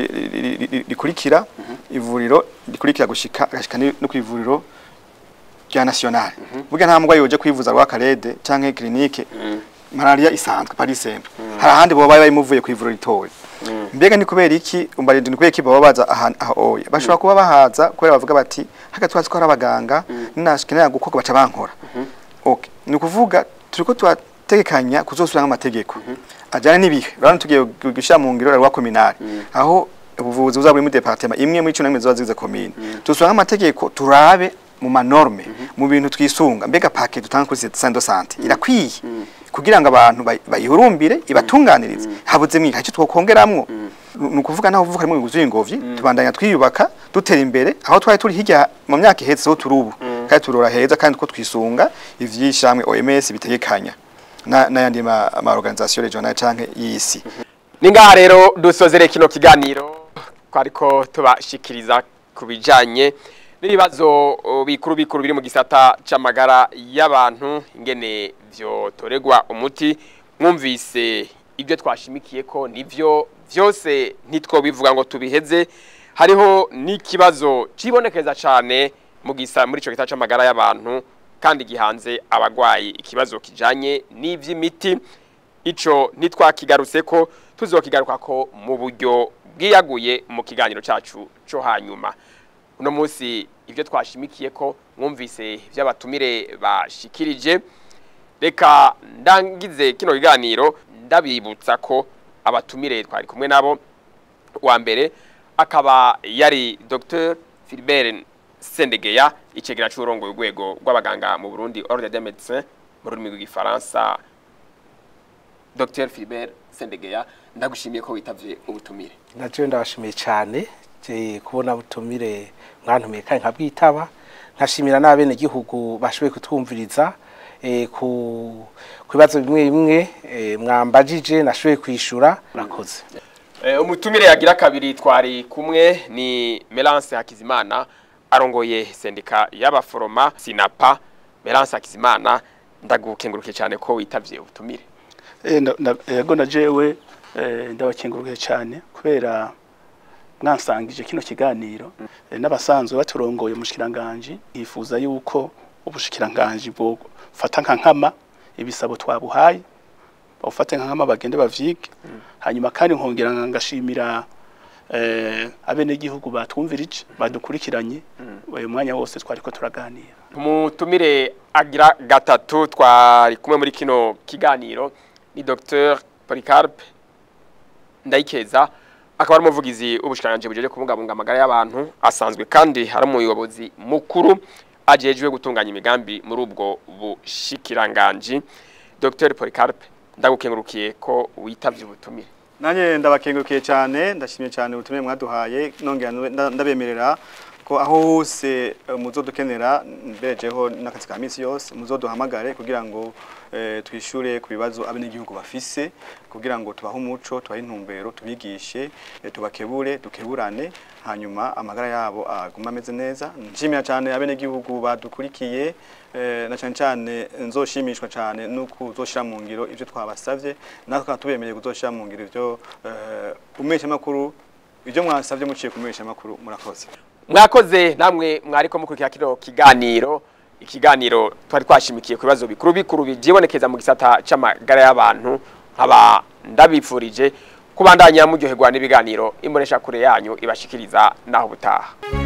rikurikira, ivuriro rikurikira gushika agashika no kwivuriro rya national. Burya nta mugwayi yoje kwivuza rwa Karede canke clinique malaria isanzwe Paris simple. Hari ahandi bo bayi bamuvuye kwivuriro ritoyi. Mbega ni kubera iki umbarindi ni kubera iki baba baza aho oya bashobora kuba bahaza kubera bavuga bati haka twazi ko ari abaganga ninashikenera gukorwa baca bankora. Okay, ni kuvuga turiko twategekanya kuzosubira amategeko ajyana n'ibihe. Urabona tugiye gushyira mu ngiro rwa communale aho ubuvuzi buzaba buri muri departement imwe muri 11 ziba zigize commune. Tusubira amategeko turabe mu manorme mu bintu twisunga, mbega paquet dutanga kuri centre de santé irakwiye kugira ngo abantu bayihurumbire ibatunganirize. Habuze mwika icyo twokongeramwo ni ukuvuga naho uvuka mu biguzi ingovyi tubandanya twiyubaka dutera imbere aho twari turi hirya mu myaka ihetse ho turubu kandi turora heza, kandi ko twisunga ivyishamwe OMS bitegekanya n'ayandi ma organisation regionale canke y'isi. Ningaha rero dusozere kino kiganiro kwariko tubashikiriza kubijanye n'ibibazo bikuru bikuru biri mu gisata c'amagara y'abantu ingene vyotoregwa umuti. Mwumvise ibyo twashimikiye ko nivyo vyose ntitwo bivuga ngo tubiheze. Hariho n'ikibazo cibonekeza cane mu gisa muri ico gisata c'amagara y'abantu kandi gihanze abagwayi, ikibazo kijanye n'ivy'imiti. Ico ntitwakigarutse ko tuzokigaruka ko mu buryo bwiyaguye mu kiganiro cacu co hanyuma. Uno munsi ibyo twashimikiye ko mwumvise ivy'abatumire bashikirije. Reka ndangize kino kiganiro ndabibutsa ko abatumire twari kumwe nabo, wa mbere akaba yari Dr Philbert Sendegeya, icegera c'urongoye urwego rw'abaganga mu Burundi Ordre des Médecins mu rurimi rw'igifaransa. Dr Philbert Sendegeya, ndagushimiye ko witavye ubutumire. Naje ndabashimiye cyane kubona butumire mwantumiye kandi nkabwitaba, nkashimira n'abene gihugu bashoboye kutwumviriza ku bibazo bimwe bimwe mwambajije nashoboye kwishura. Murakoze. Umutumire yagira kabiri twari kumwe ni Melance Hakizimana arongoye sendika y'abaforoma Sinapa. Melance Hakizimana, ndagukengurukiye cyane ko witavye ubutumire. Yego na jewe ndabakengurukiye cyane kubera mwansangije kino kiganiro. N'abasanzwe baturongoye umushikiranganje yifuza yuko ubushikiranganje bwo fata nka nkama ibisabo twabuhaye bafate nka nkama bagende bavyige. Hanyuma kandi nkongera ngashimira abene gihugu batwumvirije badukurikiranye uyu mwanya wose twariko turaganira. Umutumire agira gatatu twari kumwe muri kino kiganiro ni Dr Polycarpe Ndayikeza, akaba ari umuvugizi w'ubushikiranganje bujeje kubungabunga amagara y'abantu, asanzwe kandi ari umuyobozi mukuru ajejwe gutunganya imigambi muri ubwo bushikiranganje. Dr Polycarpe, ndagukengurukiye ko witavye ubutumire. Nanye ndabakengurukiye cyane, ndashimye cyane ubutumire mwaduhaye, nongera ndabemerera ko aho hose muzodukenera mbejeho n'akazi ka misi yose muzoduhamagare kugira ngo twishure ku bibazo abenegihugu bafise, kugira ngo tubahe umuco, tubahe intumbero, tubigishe, tubakebure, dukeburane, hanyuma amagara yabo aguma ameze neza. Nshimira cyane abenegihugu badukurikiye, na cyane cyane nzoshimishwa cyane nuko uzoshira mu ngiro ivyo twabasavye, natwe tubemereye kuzoshira mu ngiro ivyo umesha makuru ivyo mwasavye muciye kumesha makuru. Murakoze. Mwakoze namwe mwariko mukurikira kino kiganiro. Ikiganiro twari twashimikiye ku bibazo bikuru bikuru byibonekeza mu gisata c'amagara y'abantu, nkaba ndabifurije kubandanya muryoherwa n'ibiganiro imbonesha kure yanyu ibashikiriza. Naho butaha.